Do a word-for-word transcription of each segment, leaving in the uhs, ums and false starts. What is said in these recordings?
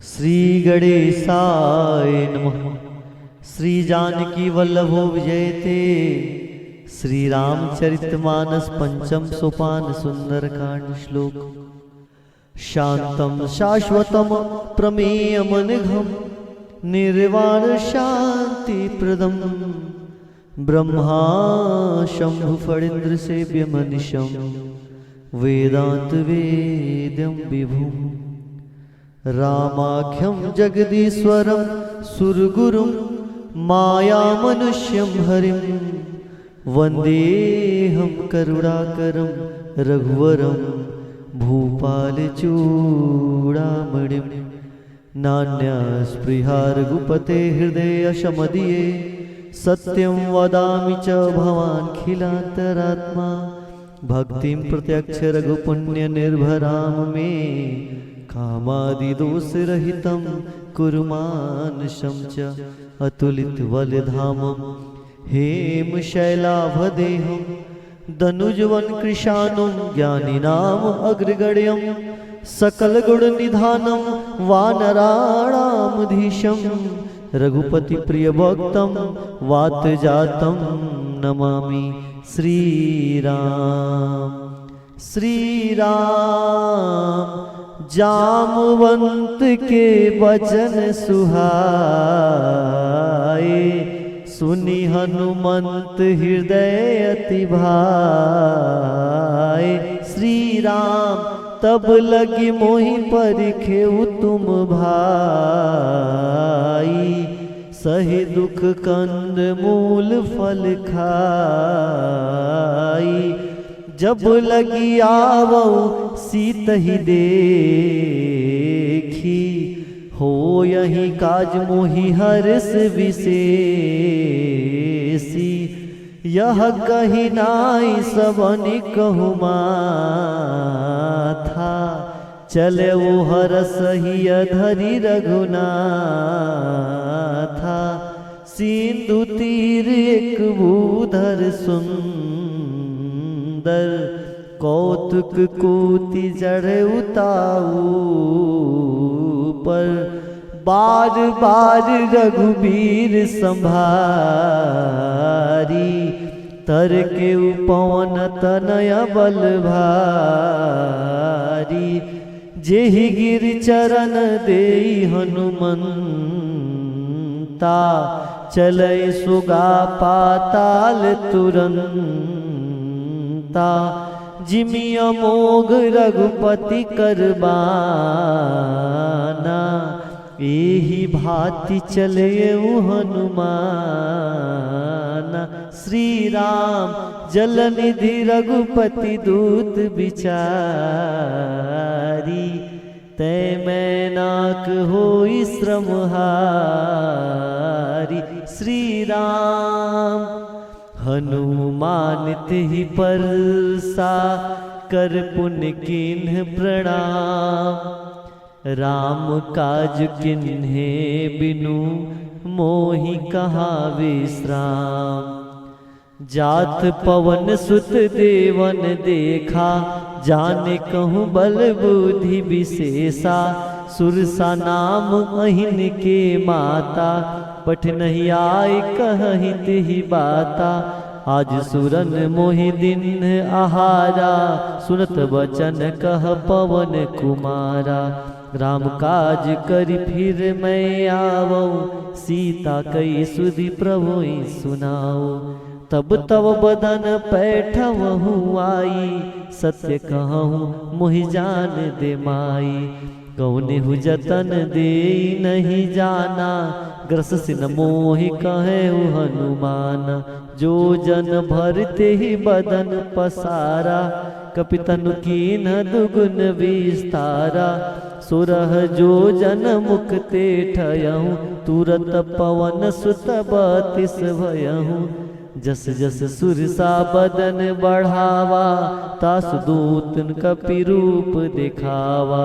श्री गणेशाय नमः। श्री जानकी वल्लभो विजयते। श्री रामचरित मानस पंचम सोपान सुंदरकांड श्लोक। शांतं शाश्वतं प्रमेयमनघं निर्वाण शांति प्रदम ब्रह्मा शंभु फणींद्र सेव्यमनिशं वेदांत वेद्यं विभुम्। रामाख्यं जगदीश्वरं सुरगुरुं मायामनुष्यं हरिम्। वन्देऽहं करुणाकरं रघुवरं भूपालचूडामणिम्। नान्यस्पृहा रघुपते हृदये अशमदीये। सत्यं वदामि च भवानखिलान्तरात्मा। भक्तिं प्रत्यक्ष रघुपुण्य निर्भरां मे। कामादिदोषरहितं कुरु मानसं च अतुलित बलधामम्। हेम शैलाभ देहं दनुजवन कृशानुं ज्ञानिनाम अग्रगण्यं सकल गुण निधानं वानराणाम धीशं रघुपति प्रिय भक्तं वात जातं नमामि श्री राम। श्री राम। जामवंत के बचन सुहाए सुनि हनुमंत हृदय अति भाए। श्री राम। तब लगी मोहि परिखेउ तुम भाई सहे दुख कंद मूल फल खाई। जब लगी आवउ सीतहि देखी होयहि काज मोहि हर्ष विशेषी। यह कहि नाई सबनि कहु माथा चलेउ हरसहिय धरि रघुनाथा। सिंधु तीर एक भूधर सुंदर कौतुक कोटि जड़े उताऊ पर बार बार रघुबीर संभारी। तरकेउ पवन तनय बल भारी। जेहि गिरि चरण देई हनुमंता चलै सुगा पाताल तुरंता। जिमि अमोघ रघुपति करबाना एहि भाँति चलेउ हनुमाना। श्री राम। जलनिधि रघुपति दूत बिचारी तैं मैनाक होई श्रमहारी। श्री राम। हनुमान तेहि परसा कर पुनि कीन्ह प्रणाम। राम काज किन्हे बिनु मोहि कहाँ विश्राम। जात पवन सुत देवन देखा जाने कहूँ बल बुद्धि विशेषा। सुरसा नाम अहिन के माता पठ नहीं आय कहहिं तेहि बाता। आज सुरन मोहि दीन्ह आहारा सुनत बचन कह पवन कुमारा। राम काज करि फिर मैं आवउ सीता कहि सुधि प्रभुइ सुनाउ। तब तव बदन पैठवहु आई सत्य कहहु मोहि जान दे माई। कौनेहु जतन देई नहीं जाना ग्रस सिन मोहि कहेउ हनुमाना। जो जन भर तेहि बदन पसारा कपि तनु कीन्ह दुगुन विस्तारा। सोरह जो जन मुख तेठयहु तुरत पवन सुत बतिस भयहु। जस जस सुरसा बदन बढ़ावा तासु दूतन कपि रूप देखावा।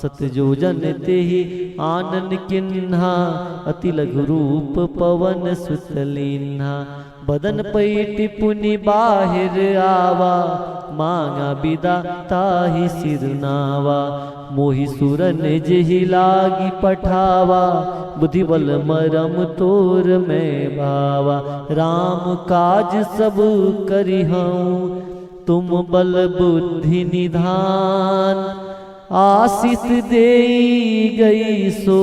सत जो जन तेहि आनन किन्हा अति लघु रूप पवन सुत लीन्हा। बदन पैटि पुनि बाहिर आवा, मांगा बिदा ताहि सिर नावा। मोहि सुरन जेहि लागि पठावा, बुद्धि बल मरम तोर मैं भावा। राम काज सब करिहउँ तुम बल बुद्धि निधान। आसिस देइ गइ सो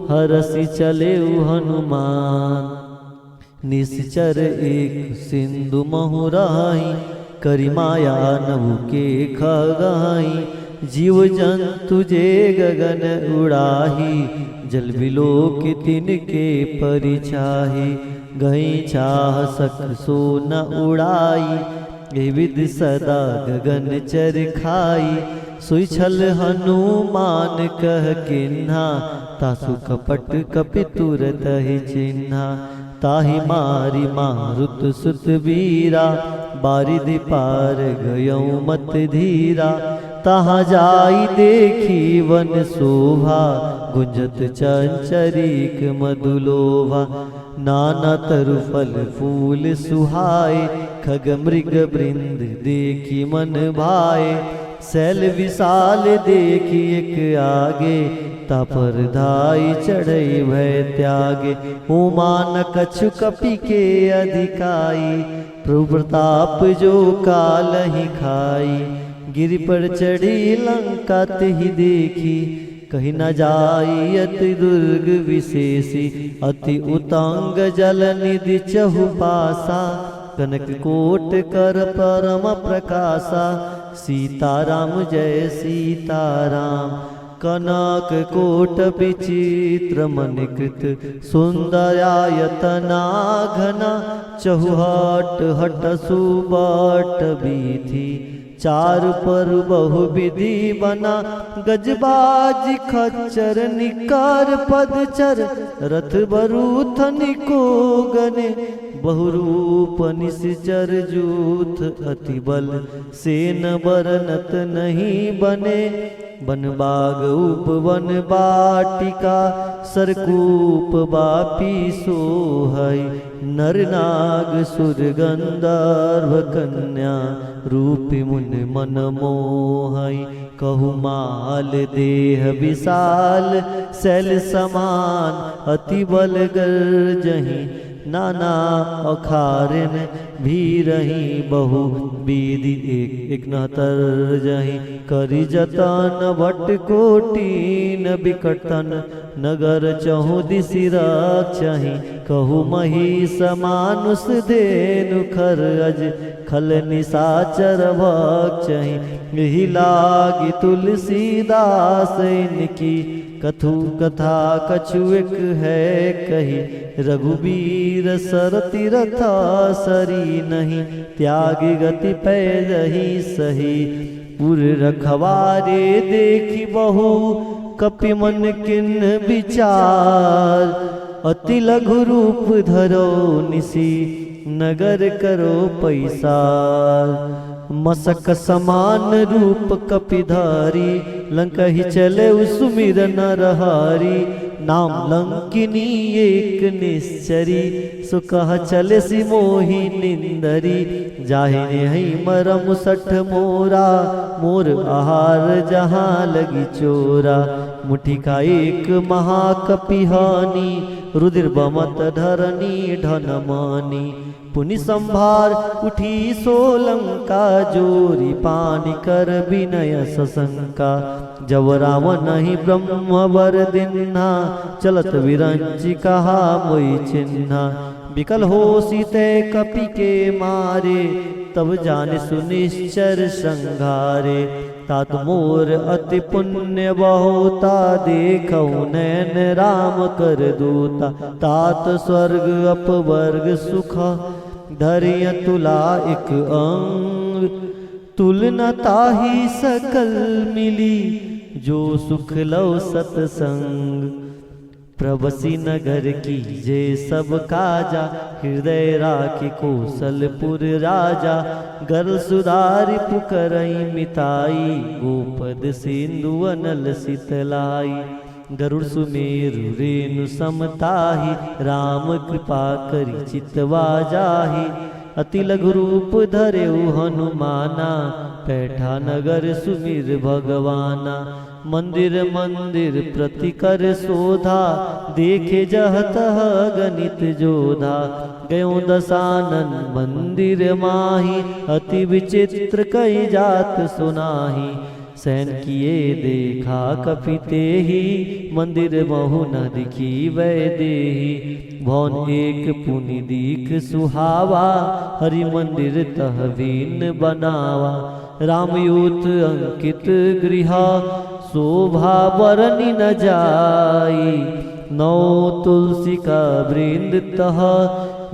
हरसि चलेउ हनुमान। निसिचर एक सिंधु महु राही, करि माया नभु केखा गाही। जीव जंतु जे गगन उड़ाही, जल बिलोकि तिनके परिछाही। गइ चाह सक सो न उड़ाई, एहि विधि सदा गगन चर खाई। सोइ छल हनुमान कह किन्हा, तासु कपट कपि तुरतहि चिन्हा। ताहि मारि मारुत सुत बीरा, बारिधि पार गयउँ मत धीरा। तहाँ जाइ देखि वन सोभा, गुंजत चंचरीक मधुलोभा। नाना तरु फल फूल सुहाए, खग मृग बृंद देखि मन भाए। सैल विसाल देखि एक आगे, तापर धाइ चढ़इ भय त्यागे। उमा न कछु कपि के अधिकाई, प्रभु प्रताप जो कालहि खाई। गिरि पर चढ़ि लंका तेहि देखि, कहि न जाइ अति दुर्ग विशेषी। अति उतंग जल निधि चहुपासा, कनक कोट कर परम प्रकासा। सीताराम जय सीताराम। कनक कोट विचित्र मणि कृत, सुंदर आयतना घना। चहुहट हट सुबट बीथी, चारु पर बहु विधि बना। गजबाज खच्चर निकर पदचर, रथ बरूथ निको गने। बहुरूप निसिचर जूथ, अति बल सेन बरनत नहीं बने। वन बाग उपवन बाटिका, सरकूप बापी सोहइ। नर नाग सुर गंधर्व कन्या, रूपि मुनि मन मोहइ। कहु माल देह विशाल सैल समान, अति बल गर्जहि नाना अखारिन भीरहि। बहु बीधि एक एक नहतर जहि, करि जतन भट कोटिन बिकट तन। नगर चहुँ दिसि रक्षहि, कहु महिष मानुष धेनु खर अज, खल निसाचर भक्षहि। एहि लागि तुलसीदास इनकी कथु कथा कछु एक है कही। रघुबीर सरति रथ सरी नहीं, त्यागि गति पैजहि सही। पुर रखवारे देखि बहु कपि मन किन्ह विचार। अति लघु रूप धरो निसि नगर करो पैसार। मसक समान रूप कपि धारी, लंकहि चलेउ सुमिर नर हारी। नाम लंकिनी एक निश्चरी, सो कह चलेसि मोहि निंदरी। जाहि नेहइ मरम सठ मोरा, मोर आहार जहाँ लगि चोरा। मुठिका एक महाकपि हानि, रुधिर बमत धरनी धन मानि। पुनि संभार उठी सो लंका, जोरि पानि कर बिनय ससंका। जब रावनहि ब्रह्म वर दिन्हा, चलत विरंचि कहा मोइ चिन्हा। बिकल होसि तै कपि के मारे, तब जानिसु निश्चर संघारे। तात मोर अति पुण्य बहुता, देखउ नैन राम कर दूता। तात स्वर्ग अपवर्ग सुख, धरि अतुला एक अंग। तुलना ताहि सकल मिली, जो सुख लव सतसंग। प्रबसि नगर कीजे सब काजा, हृदय राखि कोसलपुर राजा। गरल सुधारि पुकरइ मिताई, गोपद सिंधु अनल सितलाई। गरुड़ सुमेरु रेणु सम ताहि, राम कृपा करि चितवा जाहि। अति लघु रूप धरेउ हनुमाना, पैठा नगर सुमिर भगवाना। मंदिर मंदिर प्रति कर शोधा, देखे जह तह गणित जोधा। गयो दसानन मंदिर माहि, अति विचित्र कई जात सुनाहि। सैन किए देखा कपि तेहि, मंदिर महु न दिखी वै देहि। भवन एक पुनि दीख सुहावा, हरि मंदिर तह बीन बनावा। रामयूथ अंकित गृह, शोभा बरनि न जाई। नौ तुलसी का वृंद तह,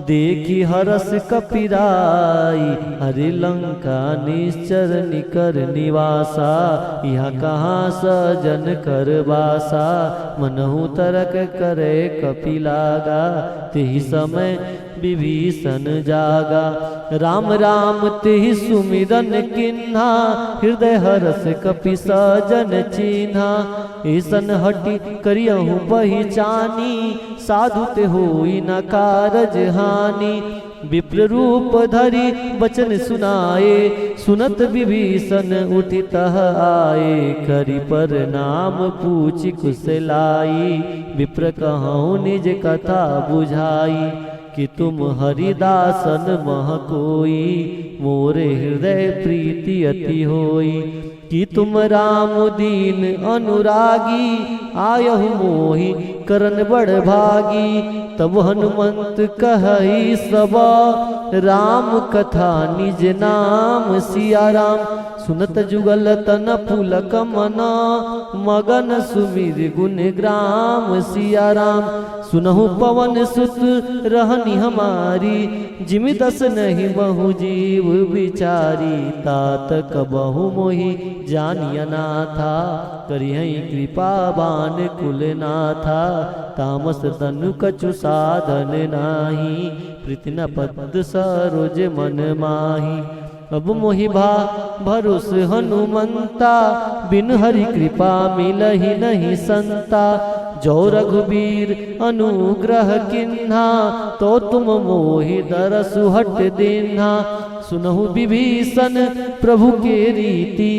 देखि हरस कपिराई। हरि लंका निश्चर निकर निवासा, यहाँ कहाँ सजन कर बासा। मनहु तरक करे कपि लागा, तेहि समय विभीषण जागा। राम राम तेहि सुमिरन किन्हा, हृदय हरस कपि सजन चिन्हा। ऐसन हटि करियहु पहिचानी, साधु ते होई न कारज हानि। विप्र रूप धरि बचन सुनाए, सुनत विभीषण उठि तह आए। करि प्रणाम पूछि कुशलाइ, विप्र कहउँ निज कथा बुझाइ। कि तुम हरिदासन मह कोई, मोरे हृदय प्रीति अति होई। कि तुम राम दीन अनुरागी, आयहु मोहि करन बड़ भागी। तब हनुमंत कहइ सब, राम कथा निज नाम सिया राम। सुनत जुगल तन पुलक मन, मगन सुमिर गुण ग्राम सिया राम। सुनहु पवन सुत रहनि हमारी, जिमि दसनहिं बहु जीव बिचारी। तात कबहु मोहि जानि अनाथा, करिहैं कृपा बान कुल नाथा। तामस तनु कछु साधन नाही, प्रीति न पद सरोज मन माही। अब मोहि भा भरोस हनुमंता, बिनु हरि कृपा मिलहि नहीं संता। जो रघुबीर अनुग्रह किन्हा, तो तुम मोहि दरसु हठ दीन्हा। सुनहु विभीषण प्रभु के रीति,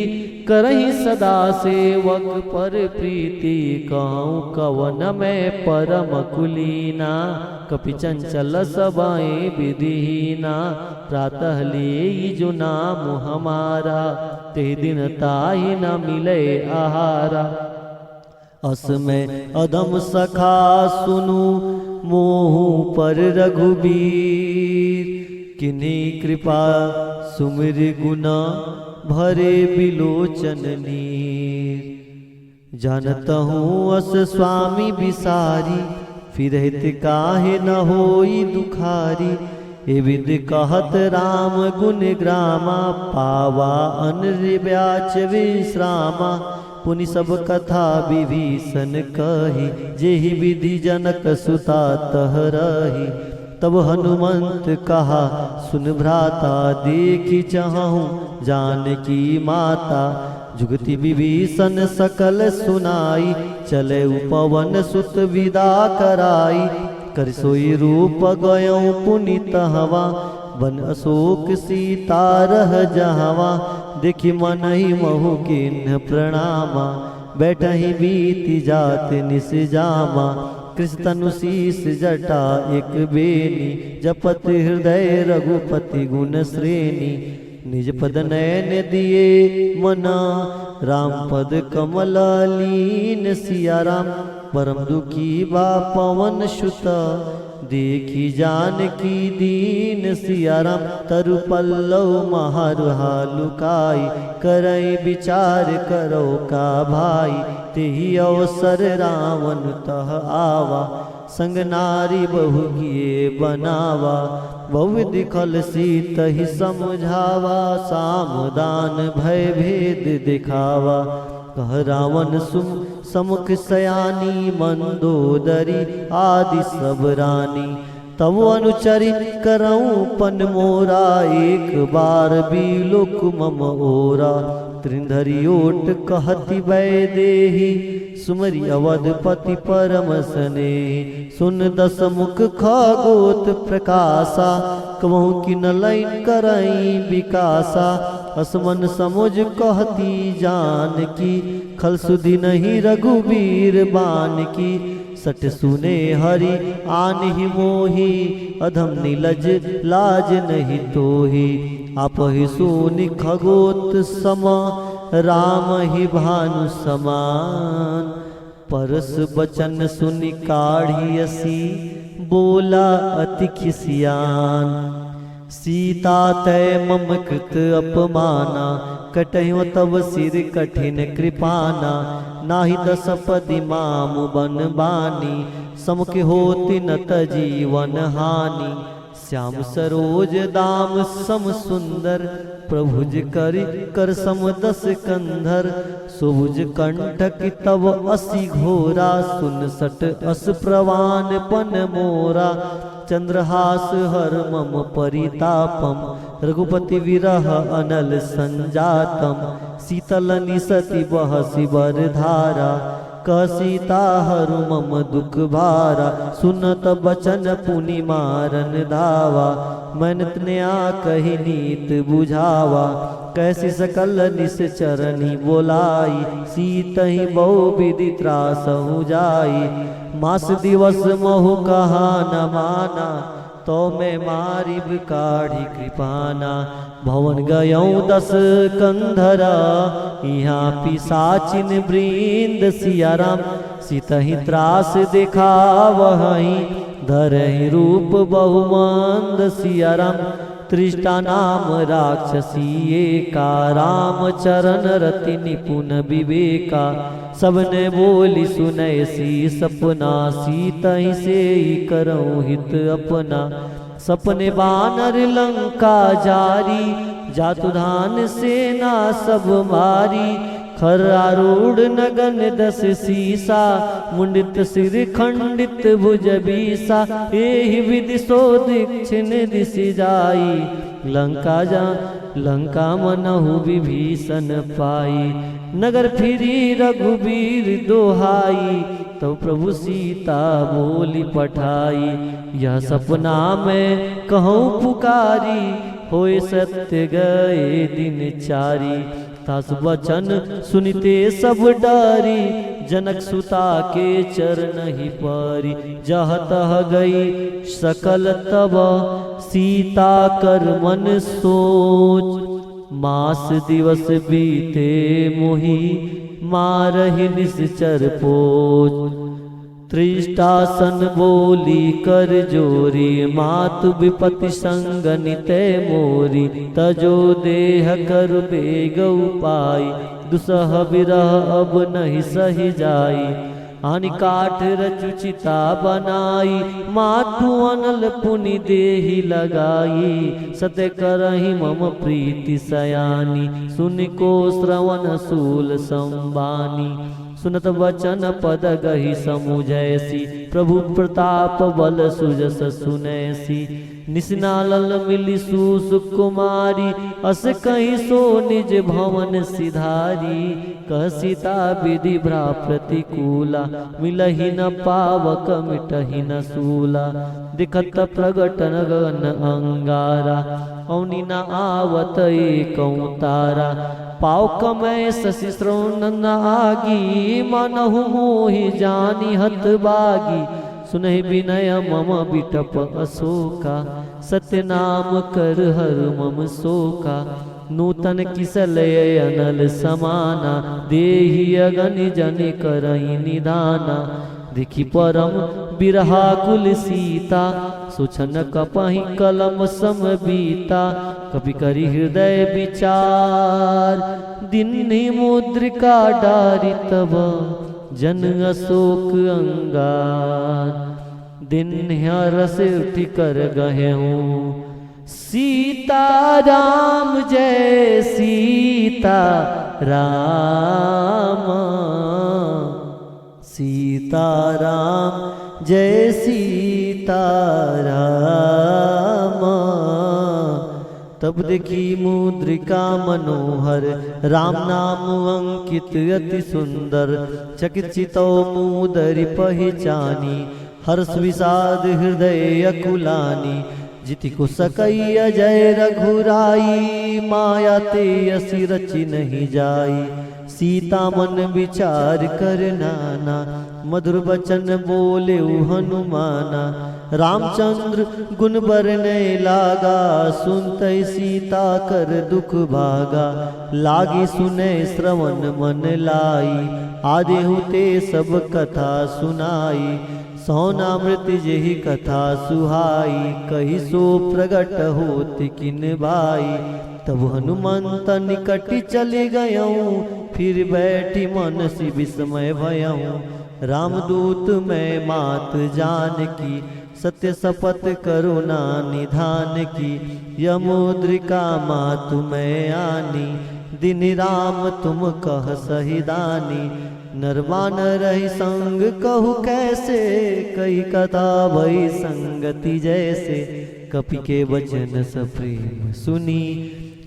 करहिं सदा सेवक पर प्रीति। कहउँ कवन मैं परम कुलीना, कपि चंचल सबइ विधिहीना। प्रातः लेइ जो नाम हमारा, तेहि दिन ताहि न मिलै आहारा। अस मैं अधम सखा सुनु मोहु पर रघुबीर। किन्ही कृपा सुमिरि गुन भरे बिलोचन नीर। जानत हूँ अस स्वामी बिसारी, फिरहित काहे न होई दुखारी। ए विधि कहत राम गुण ग्रामा, पावा अनर्याच विश्रामा। पुनि सब कथा विभीषण कही, जेहि विधि जनक सुता तह रही। तब हनुमंत कहा सुन भ्राता, देखि चहहु जानकी माता। जुगति विभीषण सकल सुनाई, चले उपवन सुत विदा कराई। करि सोई रूप गयउँ पुनि तहवाँ, बन अशोक सीता रह जहवाँ। देखि मनहि महु किन्ह प्रणामा, बैठहिं बीति जात निसि जामा। कृश तनु शीश जटा एक बेनी, जपत हृदय रघुपति गुण श्रेणी। निज पद नयन दिए मना, राम पद कमल लीन सिया राम। परम दुखी बा पवन सुत, देखि जानकी दीन सिया राम। तरु पल्लव महरु हा लुकाई, करइ बिचार करउ का भाई। तेहि अवसर रावण तह आवा, संग नारी बहु किए बनावा। बहु विधि खल सीतहि समुझावा, साम दान भय भेद दिखावा। कह रावण सुम समुख सयानी, मंदोदरी आदि सब रानी। तब अनुचरि करउँ पन मोरा, एक बार बिलोक मम ओरा। त्रिंधरी ओट कहति वैदेही, सुमरि अवधपति परम स्नेही। सुन दस मुख खगोत प्रकासा, कबहुँ किन लइन करइ विकासा। अस मन समुझ कहति जानकी, खल सुधि नहीं रघुबीर बानकी। सठ सुने हरि आनहि मोही, अधम निलज लाज नहीं तोही। आपहि सुनि खगोत सम, रामहि भानु समान। परस बचन सुनि काढ़ि असि, बोला अति खिसियान। सीता तै मम कृत अपमाना, कटहिउ तव सिर कठिन कृपाना। नाहि दस पदि मामु बन बानी, सम के होति न त जीवन हानि। श्याम सरोज दाम सम सुंदर, प्रभुज करि कर सम दस कंधर। सुभुज कंठ की तव असि घोरा, सुन सठ अस प्रवान पन मोरा। चंद्रहास हर मम परितापम, रघुपति विरह अनल संजातम। शीतल निसति बहसि बर धारा, कह सीता हरु मम दुख भारा। सुनत बचन पुनि मारन धावा, मैनत न्या कहि नीत बुझावा। कैसी सकल निस चरनी बोलाई, सीतहि बहु विधि त्रासहु जाई। मास दिवस महु कहा न माना, तो मैं मारिब काढ़ी कृपाना। भवन गयौ दस कंधरा, इहाँ पिसाचिन वृंद सिया राम। सितहि त्रास देखावहहि, धरहि रूप बहुमंद सिया राम। त्रिष्टा नाम राक्षसी एका, राम चरण रति निपुन विवेका। सबने बोली सुनैसी सपना, सीतहि सेई करौ हित अपना। सपने बानर लंका जारी, जातु धान सेना सब मारी। खर आरूढ़ नगन दस सीसा, मुंडित सिर खंडित भुज बीसा। एहि विधि सो दक्षिण दिसि जाई, लंका जा लंका मनहु विभीषण पाई। नगर फिरी रघुबीर दोहाई, तब प्रभु सीता बोली पठाई। यह सपना मैं कहूँ पुकारी, होय सत्य गए दिन चारी। तास वचन सुनिते सब डारी, जनक सुता के चरणहि पारी। जह तह गई सकल तब सीता कर मन सोच। मास दिवस बीते मोहि मारहि निसिचर पोच। त्रिष्टा सन बोली कर जोरी, मातु विपति संग निते मोरी। तजो देह कर बेग उपाई, दुसह विरह अब नहीं सहि जाई। आनि काठ रचु चिता बनाई, मातु अनल पुनि देहि लगाई। सत्य करहिं मम प्रीति सयानी, सुनि को श्रवण सूल संबानी। सुनत वचन पद गहि समुझैसी, प्रभु प्रताप बल सुजस सुनैसी। निसि नालल मिलि सु सुकुमारी, अस कहि सो निज भवन सिधारी। कह सीता विधि भ्रा प्रतिकूला, मिलहि न पावक मिटहि न सूला। दिखत प्रगट गगन अंगारा, औनि न आवत एकौ तारा। पाव कमै ससि श्रवण न आगी, मानहु मोहि जानि हत बागी। सुनहि विनय मम बिटप अशोका, सत्य नाम कर हर मम शोका। नूतन किसलय अनल समाना, देहि अगनि जनि करहिं निदाना। देखि परम बिरहाकुल सीता, सो छन कपहिं कलम सम बीता। कपि करि हृदय बिचार, दीन्हि मुद्रिका डारि तब जन अशोक अंगार। दीन्ह रस उठि कर गहेउँ सीता राम जय सीता राम। सीता राम जय सीता राम। तब देखी मुद्रिका मनोहर, राम नाम अंकित अति सुंदर। चकित चितौ मुदरि पहिचानी, हर्ष विषाद हृदय अकुलानी। जितिकु सकइ अजय रघुराई, माया ते असी रचि नहीं जाई। सीता मन विचार कर नाना, मधुर बचन बोलेउ हनुमाना। रामचंद्र गुन बरनइ लागा, सुनतइ सीता कर दुख भागा। लागी सुनइ श्रवण मन लाई, आदेहु ते सब कथा सुनाई। सौनामृत जेहि कथा सुहाई, कहि सो प्रगट होत किन बाई। तब हनुमंत निकट चलि गयउँ, फिर बैठि मनसि विस्मय भयउँ। रामदूत मय मात जानकी, सत्य सपत करुना निधान की। यह मुद्रिका मातु मय आनी, दिनि राम तुम कह सही दानी। नर बानर ही संग कहु कैसे, कही कथा भई संगति जैसे। कपि के बचन सप्रेम सुनी,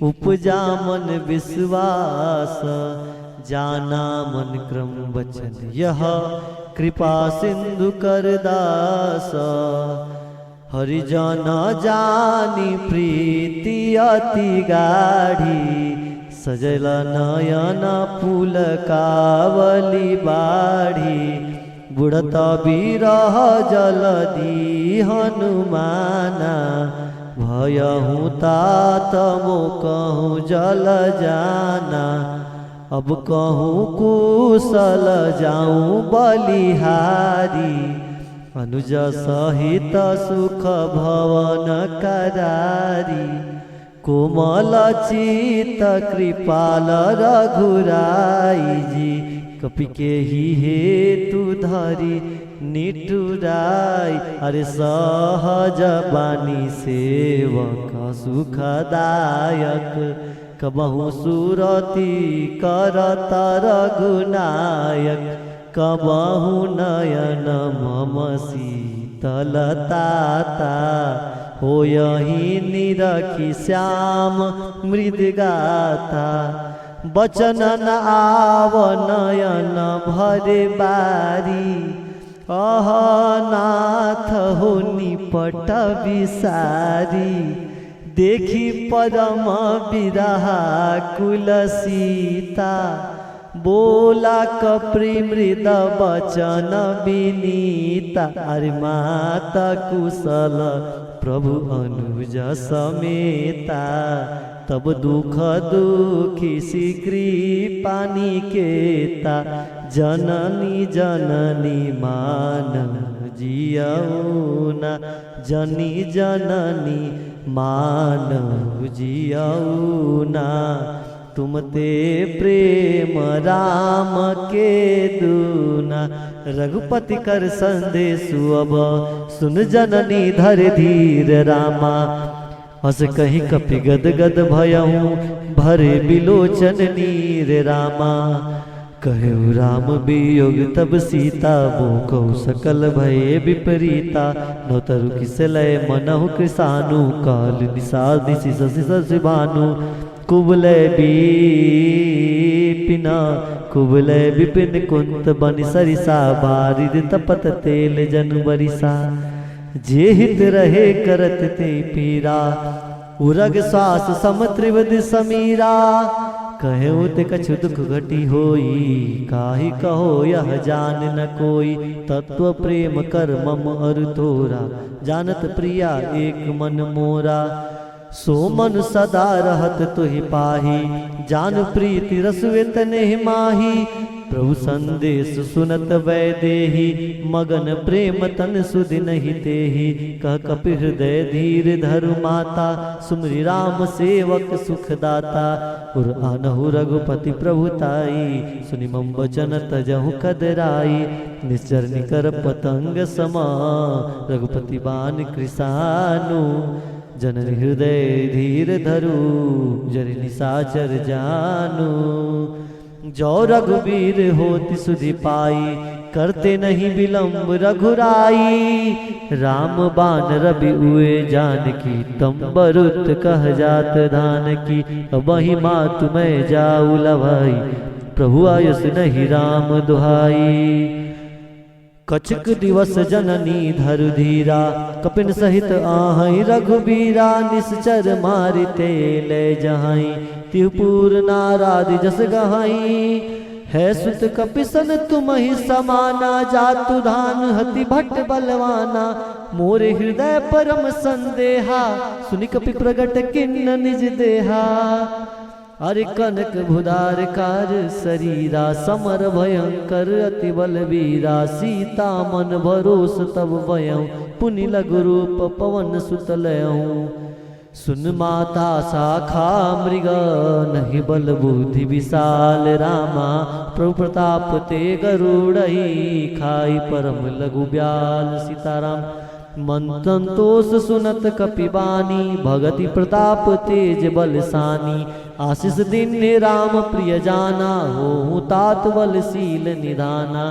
उपजा मन विश्वास। जाना मन क्रम बचन यह, कृपा सिंधु कर दास। हरिजन जानी प्रीति अति गाढ़ी, सजल नयन पुलकावली बाढ़ी। बुढ़त बिरह जलधि हनुमाना, भयहु तात मोकहु जल जाना। अब कहूँ कुशल जाऊँ बलिहारी, अनुज सहित सुख भवन करारी। कोमल चित कृपाल रघुराई जी, कपि के ही हेतु धरी निठुराई। अरे सहज बानी सेवक सुखदायक, कबहु सुरति करत रघुनायक, कबहु नयन मम शीतल ताता। होयहि निरखि श्याम मृदगाता, बचन न आव नयन भरे बारी। अह नाथ हो निपट बिसारी, देखि परम बिरहाकुल सीता। बोला कपि मृद बचन बिनीता, अरे मात कुशल प्रभु अनुज समेता। तब दुख दुखि सी कृपा निकेता, जननी जननी मानव जियऊ ना, जनी जननी मानव जियऊ ना। तुम ते प्रेम राम के दूना। रघुपति कर संदेसु अब, सुन जननी धर धीर रामा। अस कहि कपि गद गद भयहु, भरे बिलोचन नीर रामा। कहेउ राम बियोग तब सीता, मोकहु सकल भए बिपरीता। नव तरु किस लए मनहु कृसानु, काल निसा निसि ससि ससि भानु। कुबलय बिपिन, कुबलय बिपिन कुंत बनि सरिसा, बारिद तपत तेल जनु बरिसा। जे हित रहे करत ते पीरा, उरग श्वास सम त्रिविध समीरा। कहेउ ते कछु दुख घटी होई, काहि कहो यह जान न कोई। तत्व प्रेम कर मम अरु थोरा, जानत प्रिया एक मन मोरा। सो मन सदा रहत तुहि पाही, जान प्रीति रसु एतने माही। प्रभु संदेस सुनत वैदेही, मगन प्रेम तन सुधि नहीं तेही। कह कपि हृदय धीर धरु माता, सुमिरि राम सेवक सुख दाता। उर आनहु रघुपति प्रभु ताई, सुनि मम बचन तजहु कदराई। निश्चर निकर पतंग सम, रघुपति बान कृसानु। जननी हृदय धीर धरु, जरि निसाचर जानु। जो रघुबीर होति सुधि पाई, करते नहीं विलंब रघुराई। राम बान रवि उए जानकी, तम बरुत कह जात धानकी। अबहिं मातु मैं जाउ लवाई, प्रभु आयस नहीं राम दुहाई। कछुक दिवस जननी धरु धीरा, कपिन सहित आहइ रघुबीरा। निसचर मारि तें लइ जहइ, तिहु पुर नारादि जस गहइ। हे सुत कपि सन तुमहि समाना, जातु धान हति भट बलवाना। मोरे हृदय परम संदेहा, सुनि कपि प्रगट किन्न निज देहा। अरे कनक भुदार कार सरीरा, समर भयंकर अति बलबीरा। सीता मन भरोस तब भयउ, पुनि लघु रूप पवन सुत लयउ। सुन माता साखा मृग, नहीं बल बुद्धि विशाल रामा। प्रभु प्रताप तें गरुड़ही, खाइ परम लघु ब्याल। सीताराम। मन संतोष सुनत कपि बानी, भगति प्रताप तेज बल सानी। आशीष दीन्ह राम प्रिय जाना, होहु तात बल शील निधाना।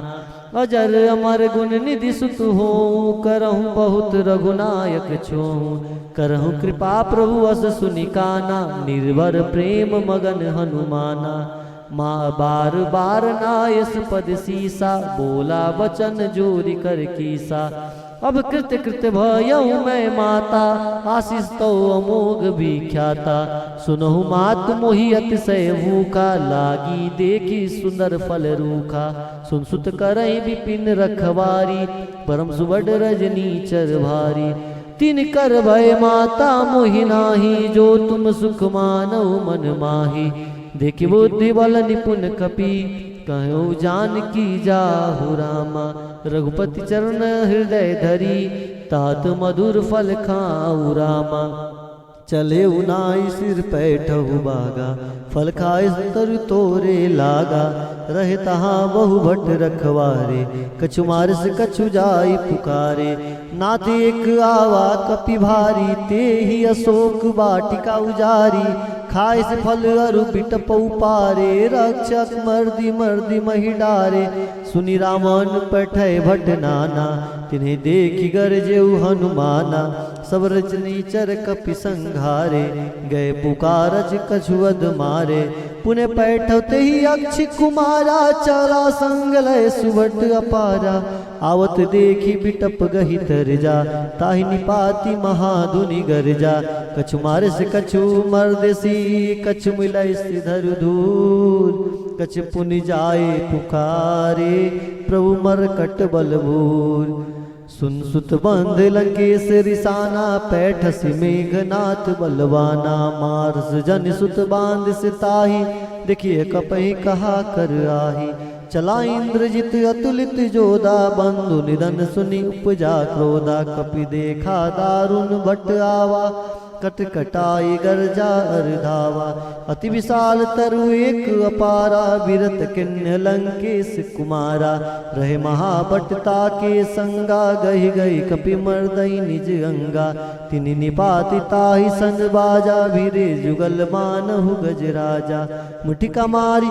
अजर अमर गुण निधि सुत होहु, करहु बहुत रघुनायक छोहु। करहु कृपा प्रभु अस सुनि काना, निर्भर प्रेम मगन हनुमाना। माँ बार बार नायस पद सीसा, बोला वचन जोरि कर कीसा। अब कृत कृत भयउ मैं माता, आशीष तउ अमोघ विख्याता। सुनहु मात मोहि अतिशय भूखा, लागी देखि सुंदर फल रूखा। सुन सुत करइ विपिन रखवारी, परम सुबड रजनीचर भारी। तिनकर भय माता मोहि नाही, जो तुम सुख मानउ मन माही। देखि बुद्धि बल निपुन कपि, कहउ जानकी जाहु रामा। रघुपति चरण हृदय धरी, तात मधुर फल खाउ रामा। चलेउ नाई सिर पैठहु बागा, फल खाए तरु तोरे लागा। रहे तहाँ बहु भट रखवारे, कछु मारिस कछु जाइ पुकारे। नाथ एक आवा कपि भारी, तेहि अशोक वाटिका उजारी। खाइस फल अरु बिटप उपारे, रक्षक मर्दि मर्दि महि डारे। सुनि रावण पैठइ भट नाना, तिन्हें देखि गरजेउ हनुमाना। सब रजनीचर कपि संघारे, गए पुकारज कछुअद मारे। पुनि पैठउ तेहि अक्षि कुमारा, चाला संग लय सुभट अपारा। आवत देखि बिटप गहि तरिजा, ताहि निपाति महाधुनि गरिजा। कछु मारिस कछु मरदिसि, कछु मिलइसि धरु धूर। कछु पुनि जाइ पुकारे, प्रभु मरकट बलभूर। सुन सुत बाँध लंकेस रिसाना, पैठसि मेघनाथ बलवाना। मारस जनि सुत बाँधिस ताहि, देखिए कपहि कहा कर आहि। चला इंद्रजित अतुलित जोधा, बंधु निधन सुनि उपजा क्रोधा। कपि देखा दारुन भट आवा, कट कटाइ गरजा अर धावा। अति विशाल तरु एक अपारा, बिरत किन्ह लंकेस कुमारा। रहे महाभट ताके संगा, गहि गहि कपि मरदइ निज अंगा। तिनि निपाति ताहि सन बाजा, भिरे जुगल मानहु गजराजा। मुठिका मारि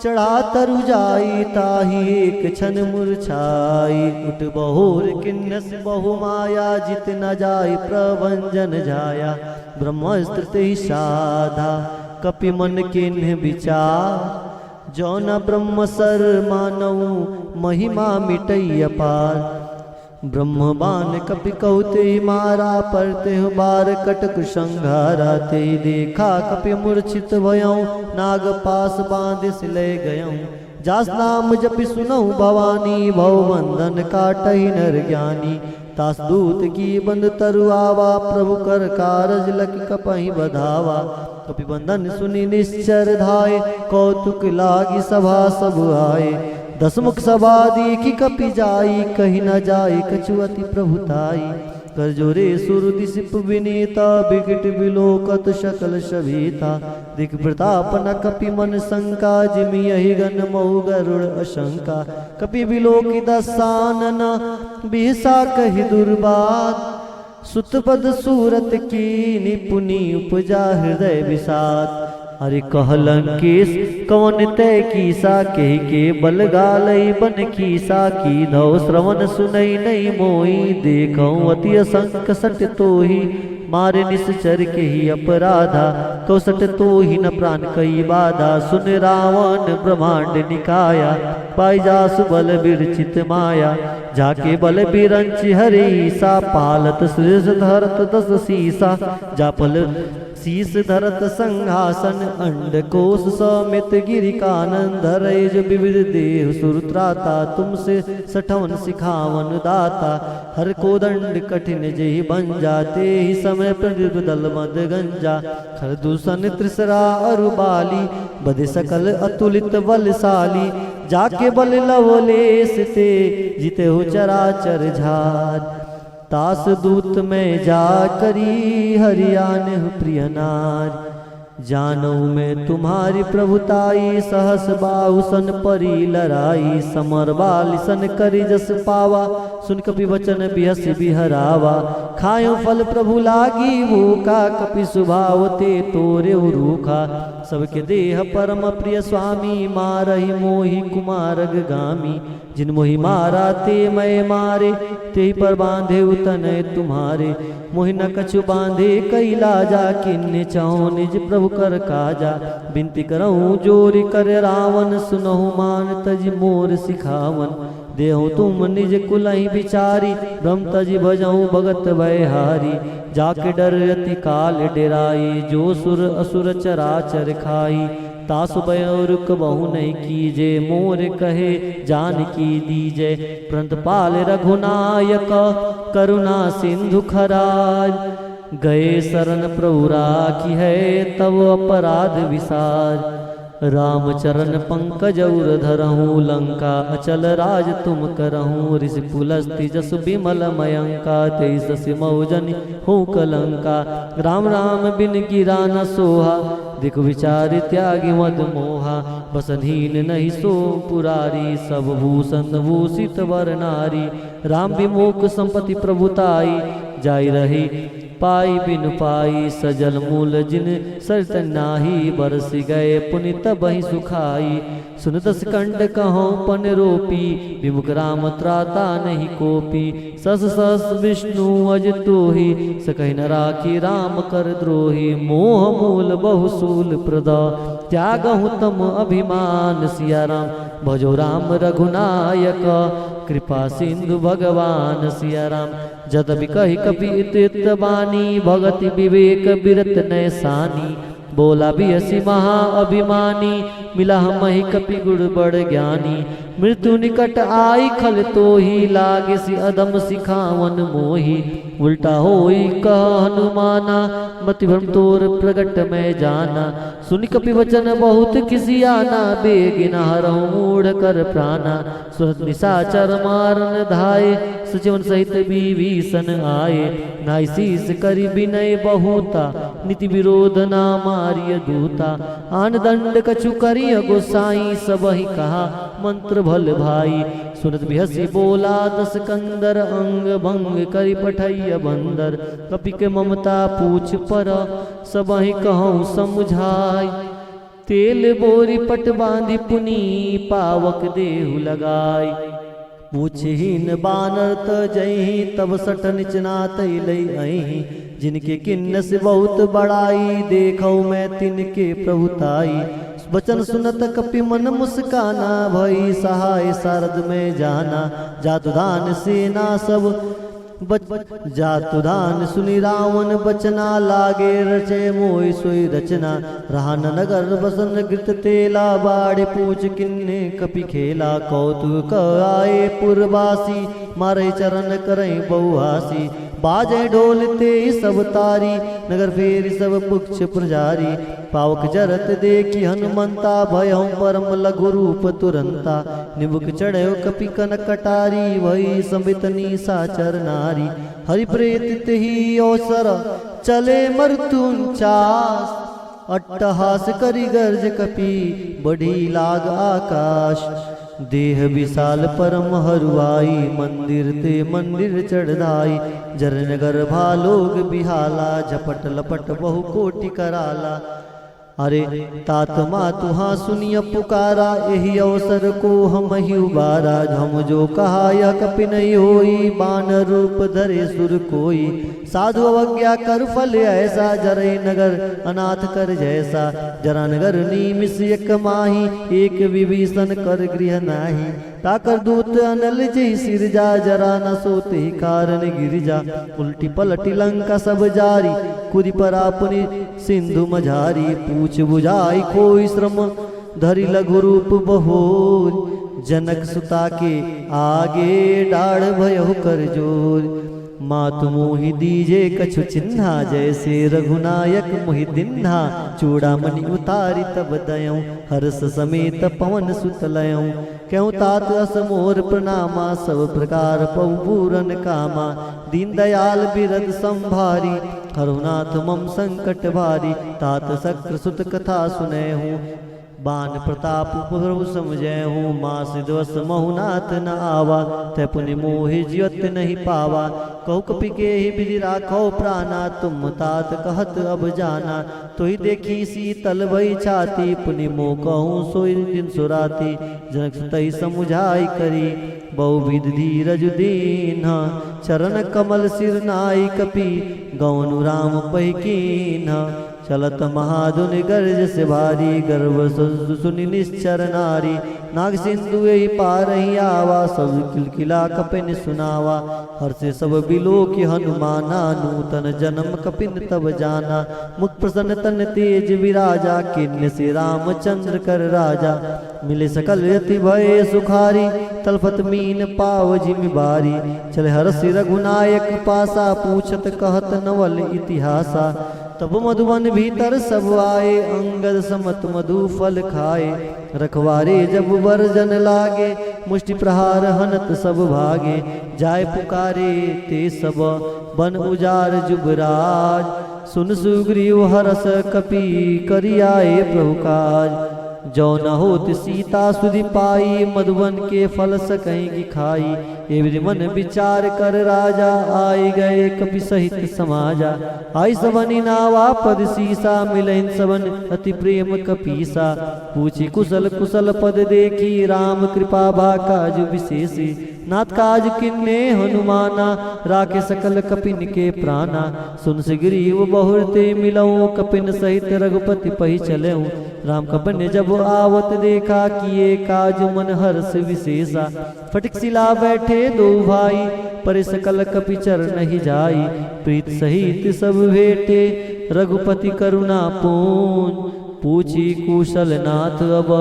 चढ़ा तरु जाइ, ताहि एक छन मुरछाइ। उठ बहोर किन्हस बहु माया, जित न जाइ प्रभंजन झाया। ब्रह्मास्त्र तेहि साधा, कपि मन किन्ह विचार। जौन ब्रह्म सर मानउ, महिमा मिटइ अपार। ब्रह्म बान कपि कहु तेहि मारा, परतेहु बार कटक संघारा। तेहि देखा कपि मूर्छित भयउ, नाग पास बाँधिस लइ गयउ। जास नाम जपि सुनउ भवानी, भव बंधन काटहि नर ज्ञानी। तास दूत की बंध तरु आवा, प्रभु कर कारज लखि कपहि बधावा। कपि बंधन सुनि निश्चर धाय, कौतुक लागि सभा सब आए। दसमुख सभा देखि कपि जाइ, कहि न जाइ कछु अति प्रभुताई। कर जोरे सुर दिसिप विनीता, बिकट बिलोकत सकल सभीता। दिख प्रताप न कपि मन शंका, जिमि यहि गन महु गरुड़ असंका। कपि बिलोकि दसानन बिहसा कहि दुर्बात। सुत पद सूरत कीनि पुनि उपजा हृदय विषाद। अरे कह लंकेश कवन तय कीसा, केहि के बल गालइ बन कीसा, कीन्हउ श्रवण सुनइ नइ मोई, देखउ अति असंक सट तोही, मारे निसचर केहि अपराधा, कउ सट तोहि न प्रान कइ बाधा। सुन रावण ब्रह्मांड निकाया, पाइ जासु बल विरचित माया। जाके बल विरंचि हरि ईसा, पालत शीस धरत दस सीसा। जा पल शीस धरत संघासन, अंडकोष समेत गिरि कानन। धरइ जो विविध देह सुर त्राता, तुमसे सठवन सिखावन दाता। हर कोदंड कठिन जेहि भंजा, तेहि समय प्रदीप दल मद गंजा। खर दूषण त्रिसरा अरु बाली, बधे सकल अतुलित बलशाली। जाके बल लवलेस ते, जितेहु चराचर झार। तास दूत मैं जा करी, हरि आनेहु प्रिय नार। जानउ मैं तुम्हारी प्रभुताई, सहस बाहु सन परी लराई। समर बालि सन करि जस पावा, सुनि कपि वचन बिहसि बिहरावा। खायो फल प्रभु लागी भूखा, कपि सुभाव ते तोरेउ रूखा। सबके देह परम प्रिय स्वामी, मारहि मोहि कुमारग गामी। जिन मोहि मारा ते मैं मारे, तेहि पर बांधेउ तनय तुम्हारे। मोहि न कछु बांधे कइ लाजा, कीन्हे चहो निज प्रभु कर काजा। बिनती करहु जोरि कर रावन, सुनहु मान तजि मोर सिखावन। देहु तुम निज कुलहि बिचारी, भ्रम तजि भजहु भगत भयहारी। जाके डर अति काल डेराई, जो सुर असुर चराचर खाई। तासु भयउ रुकबहु नहीं कीजे, मोर कहे जानकी दीजे। प्रणत पाल रघुनायक करुणा सिंधु खराज, गए सरन प्रभु राखिहै तब अपराध बिसार। राम चरण पंकज उर धरहु, लंका अचल राज तुम करहु। ऋषि पुलस्त्य जसु बिमल मयंका, तेहि शशि मउ जनि होउ कलंका। राम राम बिन गिरा न सोहा, देखु बिचारि त्यागि मद मोहा। बसन हीन नहीं सो पुरारी, सब भूषन भूषित वर नारी। राम विमोख संपत्ति प्रभु ताई, जाइ रही पाई बिनु पाई। सजल मूल जिन सरित नाही, बरसि गए पुनि तबहिं सुखाई। सुन दस कंठ कहउँ पन रोपी, विमुख राम त्राता नहीं कोपी। सस सस विष्णु अज तोही, सकहि न राखी राम कर द्रोही। मोह मूल बहु सूल प्रदा, त्यागहु तम अभिमान। सिया राम भजो राम रघुनायक, कृपा सिंधु भगवान सिया राम। जदपि कहि कपि इतित बानी, भगति विवेक बिरत नैसानी। बोला बिहसि महा अभिमानी, मिला हमहि कपि गुण बड़ ज्ञानी। मृत्यु निकट आई खल तोही, लागेसि अधम सिखावन मोही। उल्टा होई कह हनुमाना, मति भ्रम तोर प्रगट मैं जाना। सुनि कपि वचन बहुत खिसियाना, बेगिन हरहु मूढ़ कर प्राना। सुनत निशाचर मारन धाए, सचिवन सहित विभीषण आए। नाहि शीस करि बिनय बहुता, नीति विरोध न मारिय दूता। आन दंड कछु करिय गोसाई, सबहि कहा मंत्र भल भाई। सुनत बिहसि बोला दस कंदर, अंग भंग करि पठइय बंदर। कपि के ममता पूछ पर, सबहि कहउँ समुझाई। तेल बोरि पट बाँधि पुनि, पावक देहु लगाई। पूछहिन बानर त जइहीं, तब सठ निचनात लइ अइहीं। जिनके किन्नस बहुत बड़ाई, देखउ मैं तिनके प्रभुताई। वचन सुनत कपि मन मुस्काना, भई सहाय सारद मैं जाना। जातु धान सेना सब बच-, जातु धान सुनि रावन बचना, लागे रचे मोहि सोइ रचना। रहा न नगर बसन गृत तेला, बाढ़ि पूछ किन्हे कपि खेला। कौतुक आए पुरबासी, मारहि चरन करहिं बहुहासी। बाजहिं ढोल तेहि सब तारी, नगर फेरि सब पुक्ष पुजारी। पावक जरत देखि हनुमंता, भयहु परम लघु रूप तुरंता। निमुख चढ़यो कपि कनक कटारी, भई संबित निशाचर नारी। हरि प्रेत तेहि अवसर चले मरतुंचास। अट्टहास करि गर्ज कपि बढ़ी लाग आकाश। देह विशाल परम हरुआई, मंदिर ते मंदिर चढ़ धाई। जरन गर्भा लोग बिहाला, झपट लपट बहु कोटि कराला। अरे तात मातु हाँ सुनिय पुकारा, एहि अवसर को हमहिं उबारा। हम जो कहा यह कपि नहीं होई, बान रूप धरे सुर कोई। साधु अवज्ञा कर फल ऐसा, जरई नगर अनाथ कर जैसा। जरा नगर नीमिस एक माही, एक विभीषण कर गृह नाही। ताकर दूत अनल जेहि सिरजा, जरा न सो तेहि कारण गिरिजा। उलटि पलटि लंका सब जारी, कूदि परा पुनि सिंधु मझारी। पूछ बुझाई खोई श्रम धरि लघु रूप बहोर, जनक सुता के आगे डाढ़ भयहु कर जोर। मातु मोहि दीजे कछु चिन्हा, जैसे रघुनायक मोहि दिन्हा। चूड़ामणि उतारि तब दयउँ, हर्ष समेत पवन सुत लयउँ। कहूँ तात अस मोर प्रणामा, सब प्रकार पउ पूरन कामा। दीन दयाल बिरद संभारी, हरहु नाथ मम संकट भारी। तात शक्र सुत कथा सुनैहु, बान प्रताप प्रभु समझैहु। मास दिवस महु नाथ न आवा, तै पुनि मोहि जीवत नहीं पावा। कहु कपि केहि विधि राखौ प्राना, तुम तात कहत अब जाना। तुहि देखि शीतल भई छाती, पुनि मोह कहूँ सोई दिन सुराती। जनक सुतहि समुझाइ करी, बहु विधि धीरज दीन्हा। चरण कमल सिर नाई कपि, गौनु राम पहि कीन्हा। चलत महाधुनि गर्जस भारी, गर्व सु-, सुनि निश्चर नारी। नाग सिंधु एहि पारहि आवा, सब किलकिला कपिनि सुनावा। हर्षे सब बिलोकि हनुमाना, नूतन जनम कपिन तब जाना। मुख प्रसन्न तन तेज विराजा, किन्नसि रामचंद्र कर राजा। मिले सकल यति भए सुखारी, तलफत मीन पाव जिमि बारी। चले हरषि रघुनायक पासा, पूछत कहत नवल इतिहासा। तब मधुवन भीतर सब आए, अंगद समत मधु फल खाए। रखवारे जब बर जन लागे, मुष्टि प्रहार हनत सब भागे। जाय पुकारे ते सब बन उजार जुबराज, सुन सुग्रीव हरष कपि करि आए प्रभु काज। जौ न होत सीता सुधि पाई, मधुवन के फल सकैं कि खाई। ए विधि मन विचार कर राजा, आइ गए कपि सहित समाजा। आइ सबनि नावा पद सीसा, मिलैन सबन अति प्रेम कपीसा। पूछी कुशल कुशल पद देखी, राम कृपा भा काज विशेषी। नाथ काज किन्ने हनुमाना, राखे सकल कपिन के प्राना। सुन सुग्रीव बहुर ते मिलउँ, कपिन सहित रघुपति पहि चलउँ। राम कपिन जब आवत देखा, किए काज मन हर्ष विशेषा। फटिक सिला बैठे दो भाई, परे सकल कपि चर नहीं जाई। प्रीत सहित सब भेटे, रघुपति करुणा पूंज। पूछी कुशल नाथ अब,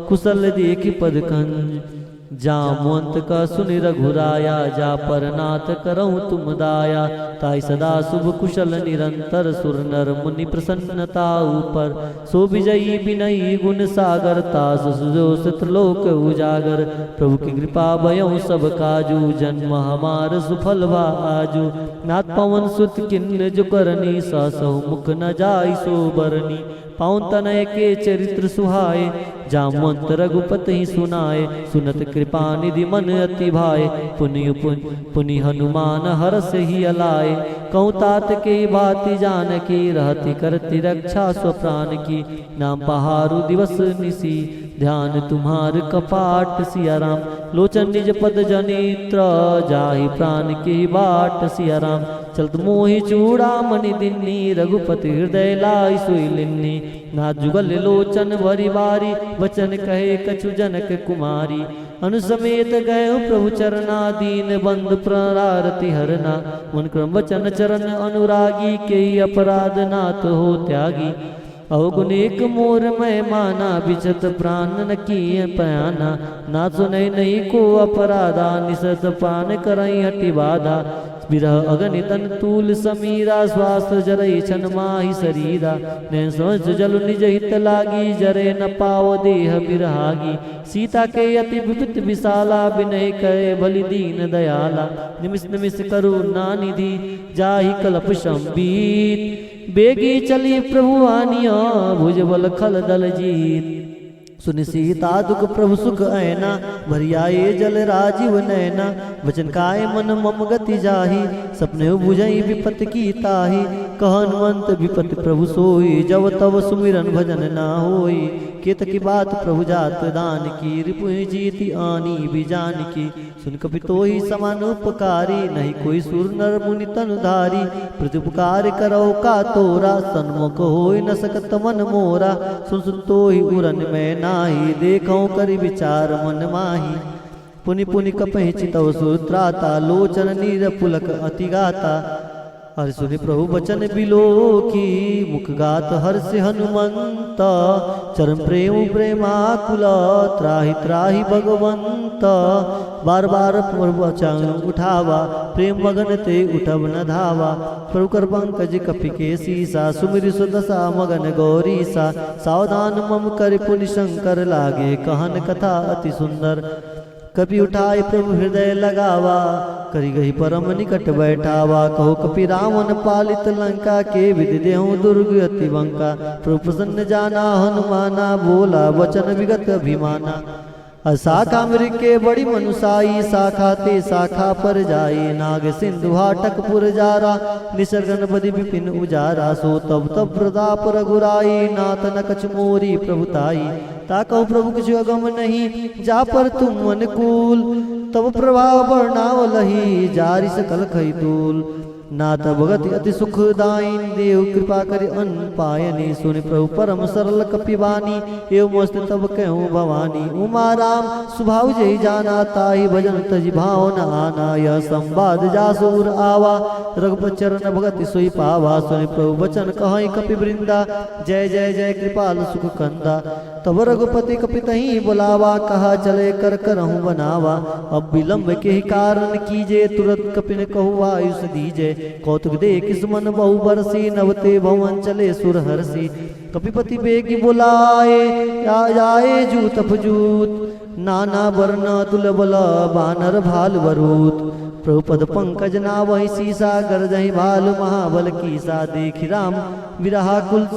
कुशल देखि पद कंज। जामवंत कह सुनि रघुराया, जा पर नाथ करउँ तुम दाया। ताहि सदा शुभ कुशल निरंतर, सुर नर मुनि प्रसन्न ताहू पर। सो विजयी विनयी गुण सागर, तास सुजोष त्रिलोक उजागर। प्रभु की कृपा भयउँ सब काजू, जन्म हमार सुफल भा आजू। नाथ पवन सुत किन्न जो करनी, सहसहु मुख न जाई सो बरनी। पाउँ तनय के चरित्र सुहाए, जामवंत रघुपति ही सुनाए। सुनत कृपा निधि मन अति भाए, पुनि पुनि हनुमान हरष हिय लाए। कहूँ तात के बाति जानकी, रहति करति रक्षा स्वप्रान की। नाम पहारु दिवस निशि ध्यान तुम्हार कपाट सिया राम। लोचन निज पद जनित्र, जाहि प्रान की बाट सिया राम। चलत मोहि चूड़ामणि दिन्नी, रघुपति हृदय लाइ सोइ लिन्नी। नाथ जुगल लोचन भरि बारी, वचन कहे कछु जनक कुमारी। अनुसमेत गए प्रभु चरना, दीन बंधु प्राण आरति हरना। मन क्रम वचन चरण अनुरागी, केहि अपराध नाथ हो त्यागी। अवगुण एक मोर मैं माना, बिचत प्रान न किए पयाना। नाथ सुनइ नहीं को अपराधा, निसत प्रान करइ हटि बाधा। बिरह अगनि तन तूल समीरा, श्वास जरइ छन माहि सरीरा। नैन समझ जलु निज हित लागी, जरे न पाव देह बिरहागी। सीता के अति विपत विशाला, बिनहि कहे बलि दीन दयाला। निमिष निमिष करुणा निधि, जाहि कलप संबीत। बेगी चली प्रभु आनिया, भुजबल खल दल जीत। सुनि सीता दुख प्रभु सुख ऐना, भरि आए जल राजीव नैना। वचन काय मन मम गति जाहि, सपने बुझई विपत की ताहि। कह हनुमंत विपत प्रभु सोई, जब तब सुमिरन भजन न होई। केतकी बात प्रभु जात दानकी, रिपुहि जीति आनी भी जानकी। सुनि कपि तोहि समान उपकारी, नहीं कोई सुर नर मुनि तनु धारी। प्रति उपकार करौ का तोरा, सन्मुख होइ न सकत मन मोरा। सुन सुन तोहि उरन मैं नाही, देखौ करि विचार मन माही। पुनि पुनि कपहि चितौ सुर त्राता, लोचन नीर पुलक अति गाता। अरे सुनि प्रभु वचन बिलोकी, मुख गात हर्षि हनुमंत। चरण प्रेम प्रेमाकुल, त्राहि त्राहि भगवंत। बार बार प्रभु वचन उठावा, प्रेम मगन ते उठब न धावा। प्रभु कर पंकज कपि के सीसा, सुमिरि सुदशा मगन गौरीसा। सावधान मम करि पुनि शंकर लागे, कहन कथा अति सुंदर। कपि उठाय प्रभु हृदय लगावा, करि गहि परम निकट बैठावा। कहौ कपि रावण पालित लंका, के विधि देहु दुर्ग अति बंका। प्रभु प्रसन्न जाना हनुमाना, बोला वचन विगत अभिमाना। अ शाखा मृग के बड़ी मनुसाई, शाखा ते शाखा पर जाई। नाग सिंधु हाटक पुर जारा, निसर्गन बदि विपिन उजारा। सो तब तब प्रताप रघुराई, नाथ न कछु मोरी प्रभुताई। ताकौ प्रभु कछु अगम नहीं, जा पर तुम अनुकूल। तब प्रभाव बरनावलही, जारि सकल खई तूल। नाथ भगति अति सुख दाइन, देहु कृपा करि अन पायनी। सुनि प्रभु परम सरल कपि बानी, एवं मस्त तब कहूँ भवानी। उमा राम सुभाव जहि जाना, ताहि भजन तजि भाव न आना। यह संवाद जासु उर आवा, रघुपति चरण भगति सोई पावा। सुनि प्रभु वचन कहई कपि वृंदा, जय जय जय कृपाल सुख कंदा। तब रघुपति कपि तहीं बोलावा, कहा चले कर करहु बनावा। अब विलंब केहि कारण कीजे, तुरत कपिन कहु आयुष दीजे। कौतुक देखि सुमन बहु बरसी, नवते भवन चले सुर हरसी। कपिपति बेगि बोलाए, आ जाए जूत फजूत। नाना वरन तुल बल, बानर भाल बरूत। प्रभु पद पंकज नावहि सीसा, गरजहि भालु महाबल कीसा। देखि राम बिरहाकुल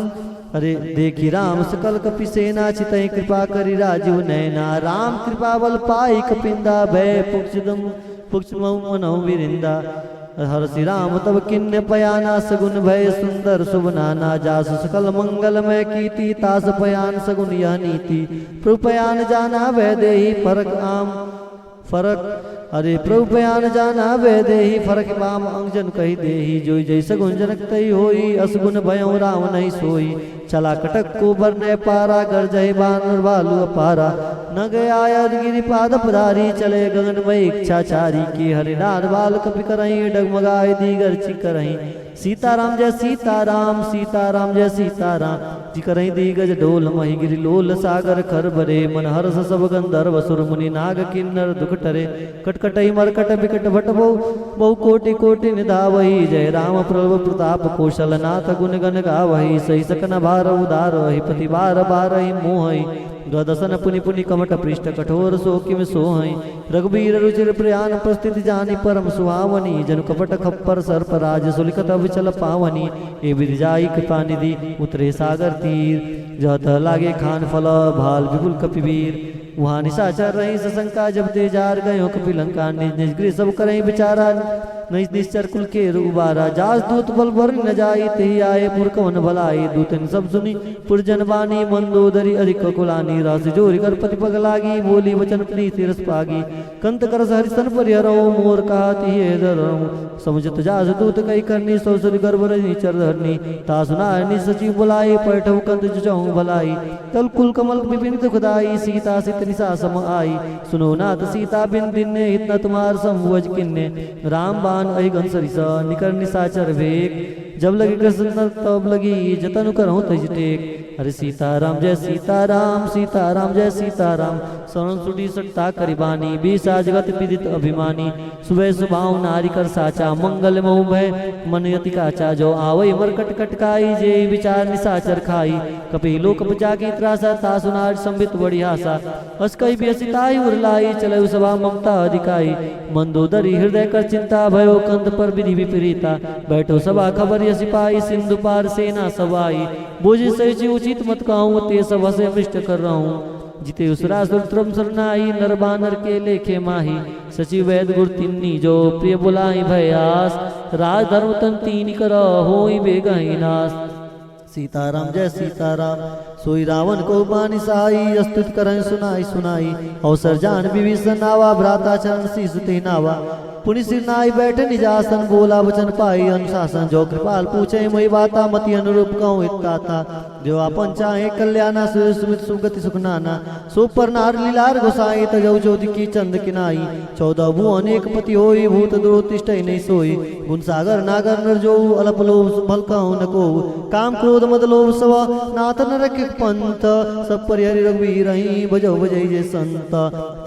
अरे देखि राम सकल कपि सेना, चितहि कृपा करि राजीव नैना। राम कृपा बल पाइ कपिंदा, भय पुछदम पुछमउ मनउ विरिंदा। हरषि राम तब किन्ने पयाना, सगुन भय सुंदर सुभ नाना। जासु सकल मंगलमय कीति, तास पयान सगुन यह नीति। प्रभु पयान जाना वैदेही, फरक आम फरक। अरे प्रभु पयान जाना वैदेही, फरक बाम अंग जन कहि देही। जोई जैसगुन जनक तई होई, असगुन भयउ राम नहीं सोई। चला कटक को बरनय पारा, गरजहि बानर भालु अपारा। नग आयद गिरि पाद पधारी, चले गगन मय इच्छाचारी। कीन्ह नाद बाल कपि करहीं, डगमगाय दीगर चिकरहीं। सीताराम जय सीताराम, सीताराम जय सीताराम। जिकरहीं दीगज डोल महि गिरि लोल, सागर खर भरे। मन हरष सब गंधर्व सुर मुनि, नाग किन्नर दुख टरे। कटकटहि मरकट बिकट भट बहु, बहु कोटि कोटि निधावहि। जय राम प्रभु प्रताप कौशल, नाथ गुन गन गावहि। सहि सकन भार उदारहि, पति बार बारहि मोहहि। गदसन पुनि पुनि कमट पृष्ठ, कठोर सो किम सोहइ। रघुबीर रुचिर प्रयान, प्रस्तुति जानि परम सुहावनी। जनु कपट खप्पर सर्प राज, सो लिखत अविचल पावनी। ए विधि जाई कृपा निधि, उतरे सागर तीर। जह तह लागे खान फल, भाल विपुल कपिवीर। उहाँ निशाचर रही सशंका, जब ते जार गयो कपि लंका। निज निज गृह सब करहीं विचारा, निज निश्चर कुल केर उबारा। जास दूत बल भरि न जाई, तेहि आए पुर कवन भलाई। दूतन सब सुनि पुरजन बानी, मंदोदरी अधिक कुलानी। रास जोरि कर पति पग लागी, बोली वचन प्रीति रस पागी। कंत करस हरि सन परिहरहु, मोर कहा तिहि हृदय धरहु। समुझत जास दूत कहि करनी, सौ सुरि गर्भ रजनी चर धरनी। तासु नारद निज सचिव बुलाई, पैठहु कंत जचहु भलाई। तल कुल कमल विपिन दुखदाई, सीता सित निसा सम आई। सुनो नाथ सीता बिन दिन्ने, हित न तुम्हार संभुवज किन्ने। राम बान अहि गन सरिसा, निकर निसाचर भेक। जब लगी कृष्ण तब लगी, जतन करहु तज टेक। अरे सीताराम जय सीताराम, सीताराम जय सीताराम। सरन सुटी सटता करि बानी, बीसा जगत विदित अभिमानी। सुभय सुभाव नारि कर साचा, मंगल महु भय मन अति काचा। जो आवइ मरकट कटकाई, जेहि विचार निसाचर खाई। कपि लोक उपजा की त्रासा, तासु नारि संबित बड़ी आसा। अस कहि बिहसि ताहि उर लाइ, चलउ सभा ममता अधिकाई। मंदोदरी हृदय कर चिंता, भयो कंत पर विधि विपरीता। बैठो सभा खबर यस पाई, सिंधु पार सेना सब आई। बोझि सहिचि उचित मत कहउँ, ते सब हँसे मिष्ट कर रहउँ। जिते उसरासुर त्रम सरनाई, नर बानर के लेखे माही। सचिव वैद गुर तिन्नी जो, प्रिय बुलाइ भय आस। राज धर्म तन तीन कर, होई बेगहि नास। सीताराम जय सीताराम। सोई रावण को बानि साई, अस्तुत करहिं सुनाई सुनाई। अवसर जान विभीषण आवा, भ्राता चरण शीश तिहि नावा। पुनि सिर नाई बैठे निज आसन, बोला वचन पाई अनुशासन। जो कृपाल पूछे मोहि बाता, मति अनुरूप कहूँ हित गाथा। जो आपन चाहे कल्याना, सुय सुमित सुगति सुख नाना। सो पर नार लीलार गोसाई, तजौ ज्योति की चंद किनाई। चौदह भुवन एक पति होई, भूत द्रोह तिष्ठै नहीं सोई। गुण सागर नागर नर जो, अलप लोभ भल कहूँ न को। काम क्रोध मद लोभ सब, नाथ नरक पंथ। सब परिहरि रघुवीरहि, भजौ भजै जे संत।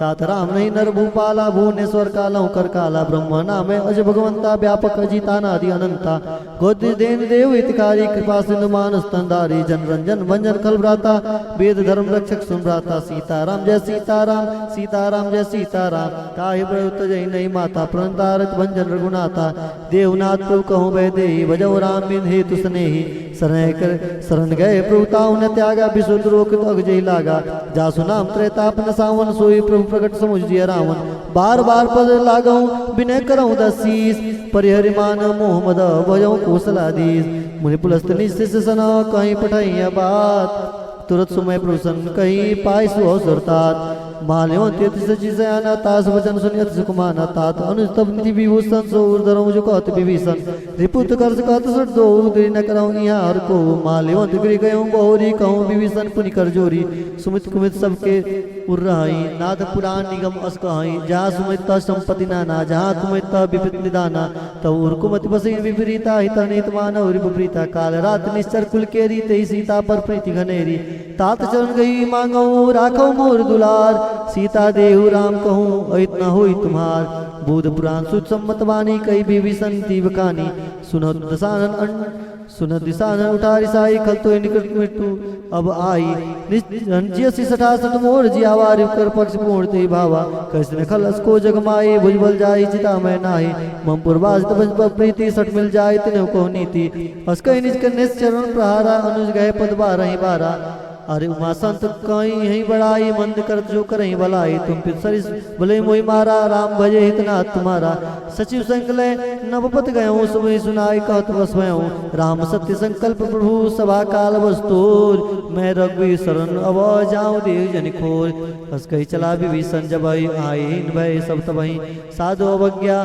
तात राम नहीं नर भूपाला, भुवनेश्वर कालहु कर काला। ब्रह्मा नामे अज भगवंता, व्यापक अजित अनादि अनंता। गोद देन देव हितकारी, कृपा सिंधु मानस तन धारी। जन रंजन भंजन खल भ्राता, वेद धर्म रक्षक सुन भ्राता। सीताराम जय सीताराम, सीताराम जय सीताराम। ताहि प्रभु तजहि नहीं माता, प्रणतारत भंजन रघुनाथा। देवनाथ प्रभु कहूँ वैदेही, भजौ राम बिन हेतु स्नेही। शरण कर, शरण गए प्रभु ताहु न त्यागा, विश्व द्रोह कृत अग जहि लागा। जासु नाम त्रैताप नसावन, सोई प्रभु प्रगट समुझ जिय रावण। बार बार पद लागहु विनय करहु दस शीश। परिहरि मान मोह मद भयहु कोसलाधीश। मुनि पुलस्त निज शिष्य सन, कहि पठइया बात। तुरत सुमय प्रभु सन कहि, पाइ सु अवसर तात। माल्यवंत अति सचि सयाना, तास वचन सुनि अति सुख माना। तात अनुज तब निधि विभूषण, सो उर धरहु जो कहत विभीषण। रिपुत कर्ष कहत सठ दोऊ, देरी न करहु इहाँ हर को। माल्यवंत गृह गयहु बहुरी, कहहु विभीषण पुनि कर जोरी। सुमित कुमित सबके उर रहइ, नाथ पुरान निगम अस कहइ। जहाँ सुमित तह संपत्ति नाना, जहाँ कुमित तह विपत निदाना। तब उर कुमति बसइ विपरीता, हित अनहित मानहु रिपु प्रीता। काल रात निश्चर कुल केरी, तेहि सीता पर प्रीति घनेरी। तात चरण गही मांगहु, राखहु मोर दुलार। सीता देहु राम कहूँ, अहित न होई तुम्हार। बूध पुरान सुत सम्मत बानी, कही विभीषण ती बखानी। सुनहु दसानन अन सुन दिशानन उठारि साई, खल तोहि निकट मृत्यु अब आई। निज-, निज जियसि सठासत मोर, जियावा रिव कर पक्ष पूर्ण तेहि भावा। करिसन खल अस को जग माई, भुजबल जाई चिता मय नाही। मम पुरवासित भज पर प्रीति, सठ मिल जाई तिनहु कहो नीति। अस कहि निज कन्हेस चरण प्रहारा, अनुज गहे पद बारहि बारा। अरे उमा संत कहीं यहीं बड़ाई, मंद करत जो करहीं भलाई। तुम पित सरिस भले मोहि मारा, राम भजे हित नाथ तुम्हारा। सचिव संकले नवपत गयहु, सुमहि सुनाई कहत वस भयहु। राम सत्य संकल्प प्रभु सभा काल बस तोर। मैं रघुवीर शरण अब जाऊं देव जनि खोर। अस कहि चला विभीषण जब आई, आए इन भय सब तबहि साधु अवज्ञा।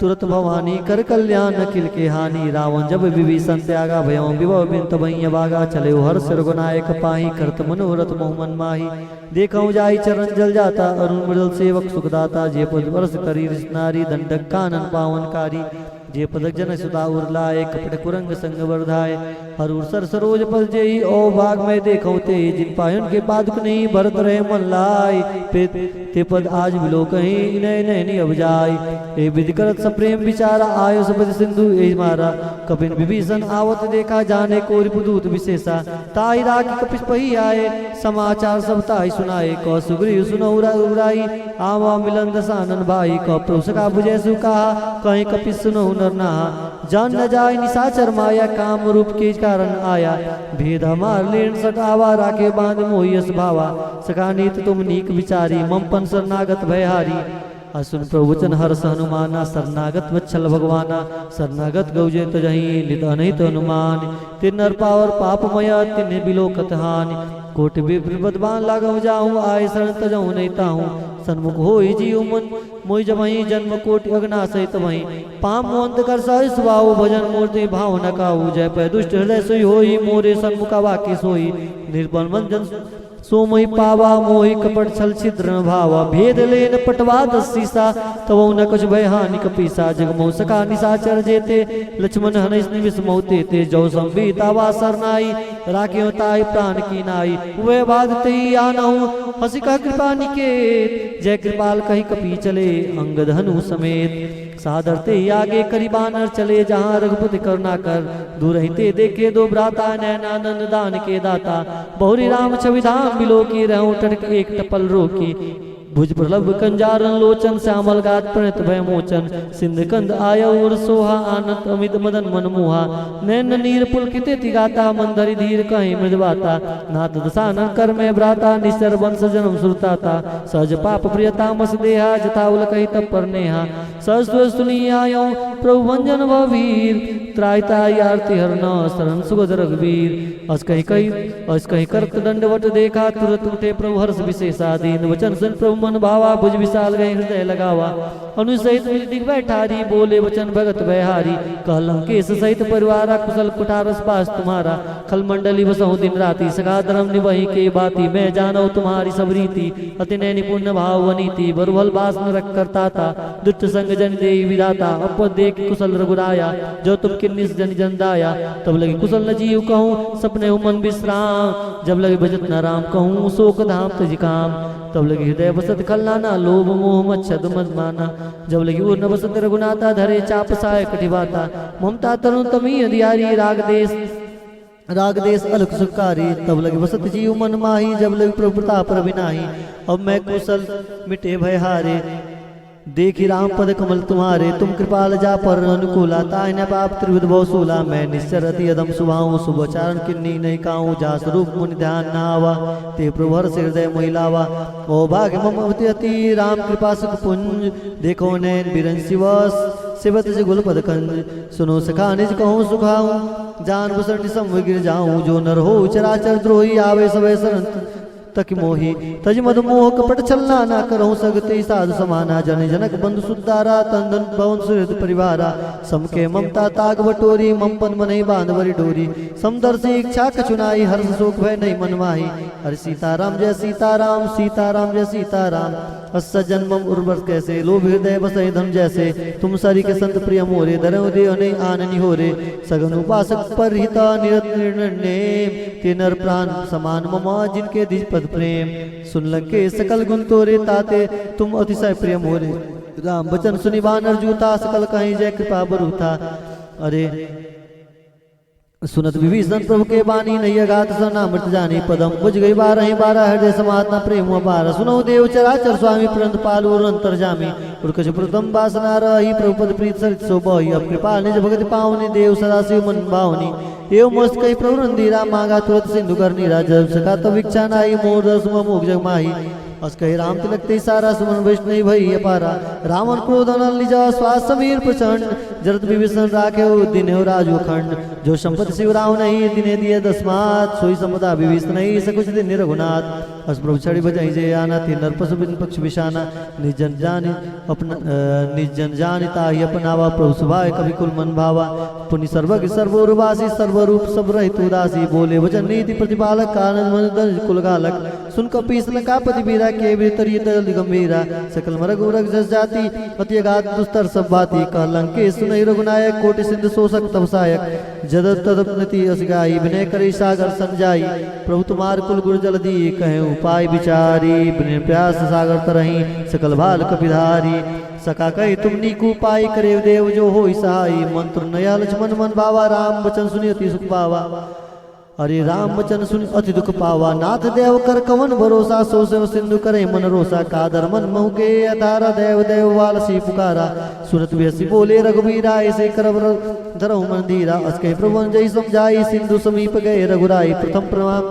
तुरत भवानी कर कल्याण अखिल के हानि। रावण जब विभीषण त्यागा, भयहु विभव बिन तबहि अभागा। चले हर्ष रघुनायक पाहि, करत मनोरथ मोह मन माहि। देखहु जाई चरण जल जाता, अरुण मृदुल सेवक सुखदाता। जे पद बरस करी रिस नारी, दंडक कानन पावन कारी। जे पदक जनक सुता उर लाए, कपट कुरंग संग बर धाए। हर उर सर सरोज पद जेहि, ओ भाग मैं देखहु तेहि। जिन पायुन के पादुक नहीं, भरत रहे मन लाए। पे ते पद आज बिलोकहि, इनय नैनी अब जाय। ए विधि करत सप्रेम विचारा, आयो सपति सिंधु एहि मारा। कपिन विभीषण आवत देखा, जाने को रिपुदूत विशेषा। ताहि राखि कपिस पही आए, समाचार सब ताहि सुनाए। कह सुग्रीव सुनहु रा-, उराई, आवा मिलन दसानन भाई। कह प्रभु सखा बुझे सु कहा, कहीं कपिस सुनहु नर नहा। जान न जाय निशाचर माया, काम रूप के कारण आया। भेद हमार लेन सट आवा, राखे बांध मोहि अस भावा। सखा नीत तुम नीक विचारी, मम पन शरणागत भयहारी। असुन प्रभु वचन हरस हनुमाना, शरणागत वत्सल भगवाना। शरणागत गौ जे तजहि, नित अनहित अनुमान। तिन नर पावर पाप मया, तिन्हि बिलोकत हानि। कोटि विप्र पद बान लागहु जाहु, आए शरण तजहु नहीं ताहु। सन्मुख होई जीव मन, मोहि जबहि जन्म कोटि अगना सहित वही। पाम अंत कर सहस सुभाव, भजन मूर्ति भाव न काऊ। जय पै दुष्ट हृदय सोई होई, मोरे सन्मुख आवा के सोई। निर्बल मन जन सो मोहि पावा, मोहि कपट छल छिद्र न भावा। भेद लेन पटवा दस सीसा, तब न कछु भय हानि कपीसा। जग मोह सका निशाचर जेते, लक्ष्मण हनैस निमिष मोहि तेते। जौ संभीत आवा सरनाई, राख्यो ताहि प्राण की नाई। हुए बाध तेहि आनहु, हँसि कह कृपा निकेत। जय कृपाल कहि कपि चले, अंगद हनु समेत। सादर तेहि आगे करि बानर, चले जहाँ रघुपति करुणाकर। दूरहिं ते देखे दो भ्राता, नैनानंद दान के दाता। बहुरि राम छवि धाम बिलोकी, रहउँ टटक एक टपल रोकी। भुज प्रलभ कंजारन लोचन, श्यामल गात प्रणत भय मोचन। सिंध कंद आयउ उर सोहा, आनंद अमित मदन मन मोहा। नैन नीर पुलकित अति गाता, मन धरि धीर कहि मृदु बाता। नाथ दशानन कर में भ्राता, निश्चर वंश जन्म सुरताता। सहज पाप प्रिय तामस देहा, जथा उलकहि तब पर नेहा। सहज सुर सुनि आयउ प्रभु भंजन भव भीर। त्राहि ताहि आरती हरन, शरण सुगत रघुबीर। अस कहि कहि, अस कहि करत दंडवत देखा, तुरत उठे प्रभु हर्ष विशेषा। दीन वचन सुनि प्रभु मन भावा, भुज विशाल गए हृदय लगावा। अनुज सहित मिलि दिख बैठारी, बोले वचन भगत भयहारी। कह लंकेश सहित परिवारा, कुशल कुठारस बास तुम्हारा। खल मंडली बसहु दिन राति, सखा धर्म निबहि के बाति। मैं जानउ तुम्हारी सब रीति, अति नय निपुण भाव वनीति। बरु भल बास नरक करताता, दुष्ट संग जनि देई विधाता। अप देखि कुशल रघुराया, जो तुम किन्निस जनि जन दाया। तब लगी कुशल न जीव कहउँ, सपनेउ मन विश्राम। जब लगी भजत न राम कहउँ, सोक धाम तजि काम। तब लगी हृदय बसत खल नाना, लोभ मोह मच्छद मद माना। जब लगी उर न बसत रघुनाथा, धरे चाप साय कटिबाता। ममता तरुण तमी अंधियारी, राग देश राग देश अलख सुखकारी। तब लगी बसत जीव मन माही, जब लगी प्रभु प्रताप रवि नाही। अब मैं कुशल मिटे भय हारे, देखि राम पद कमल तुम्हारे। तुम कृपाल जा पर अनुकूला, ताहि न पाप त्रिविध भव सूला। मैं निश्चर अति अधम सुभाऊँ, शुभ आचरण किन्नी नहीं काऊँ। जा स्वरूप मुनि ध्यान न आवा, ते प्रभु हर्ष हृदय मोहि लावा। मोह भाग्य मम अति अति, राम कृपा सुख पुंज। देखो नैन बिरंचि वस, सेवत जगुल पद कंज। सुनो सखा निज कहूँ सुखाऊँ, जान बसर निसम गिर जाऊँ। जो नर होउ चराचर द्रोही, आवे सबै सरन तकि मोही। तजि मद मोह कपट छल नाना, करहु सगति साधु समाना। जनि जनक बंधु सुतदारा, तन धन पवन सुहृद परिवारा। सम के ममता ताग बटोरी, मम पद मनहि बाँध बरि डोरी। समदर्शी इच्छा कछु नाहीं, हर्ष शोक भय नहीं मन माही। हरि सीताराम जय सीताराम, सीताराम जय सीताराम। अस सज्जन मम उर बस कैसे, लोभ हृदय बसहि धन जैसे। तुम सरिखे संत प्रिय मोरे, धरहु देह नहीं आन निहोरे। सगुन उपासक पर हित निरत निर्णय नेम। ते नर प्राण समान मम, जिनके द्विज पद प्रेम। सुन लंकेश सकल गुन तोरे, ताते तुम अतिशय प्रिय मोरे। राम वचन सुनि बानर जूता, सकल कहीं जय कृपा बरु था। अरे सुनत विभीषण प्रभु के बानी, नहीं अघात सरनामृत जानी। पद अम्बुज गहि बारहिं बारा, हृदय समात न प्रेम अपार। सुनहु देव चराचर स्वामी, पुरंद पाल उर अंतर्जामी। उर कछु प्रथम बासना रही, प्रभु पद प्रीत सरित सो बही। अब कृपा निज भगति पावनी, देव सदा शिव मन भावनी। एवं अस कहि प्रभु रंधीरा, माँगा तुरत सिंधु कर नीरा। जब सखा तब इच्छा नाही, मोर दरसि मम मोह जग माही। अस कहि राम तिलक ते सारा, सुमन वरिष्ठ नहीं भई अपारा। रावण क्रोध अनल निजा, श्वास समीर प्रचंड। जरत विभीषण राखेउ, दीन्हेउ राजु अखंड। जो संपत्ति शिव रावनहि, दीन्हे दिए दस मात। सोई संपदा विभीषनहि, सकुच दीन्हे रघुनाथ। अस प्रभु छड़ि बजहि जे आना, ते नर पशु बिन पक्षु बिसाना। निज जन जानि अपना, अ, निज जन जानि ताहि अपनावा, प्रभु सुभाए कपि कुल मन भावा। पुनि सर्वज्ञ सर्वउरवासी, सर्वरूप सब रहित उदासी। बोले वचन नीति प्रतिपालक, कानन मन दन कुल गालक। सुन कपीस लंकापति वीरा, केहि विधि तरिये तज गंभीरा। सकल मरग उरग जस जाति, अति अगाध दुस्तर सब बाति। कह लंकेश सुनहि रघुनायक, कोटि सिंधु सोसक तव सायक। जद तदप नीति अस गाई, विनय करी सागर सन जाई। प्रभु तुम्हार कुल गुण जलधि, कहें उपाय विचारी। विनय प्रयास सागर तरहिं, सकल भाल कपिधारी। सखा कहि तुम नीक उपाय, करेउ देव जो होई सहाई। मंत्र नया लक्ष्मण मन भावा, राम वचन सुनि अति सुख पावा। अरे राम वचन सुनि अति दुख पावा। नाथ देव कर कवन भरोसा, सोसि सिंधु करे मन रोसा। कादर मन महु के अठारा, देव देव वालसी पुकारा। सुनत बिहसि बोले रघुबीरा, ऐसे करब र-, धरहु मन धीरा। अस कहि प्रभु अन जहि सम जाई, सिंधु समीप गए रघुराई। प्रथम प्रणाम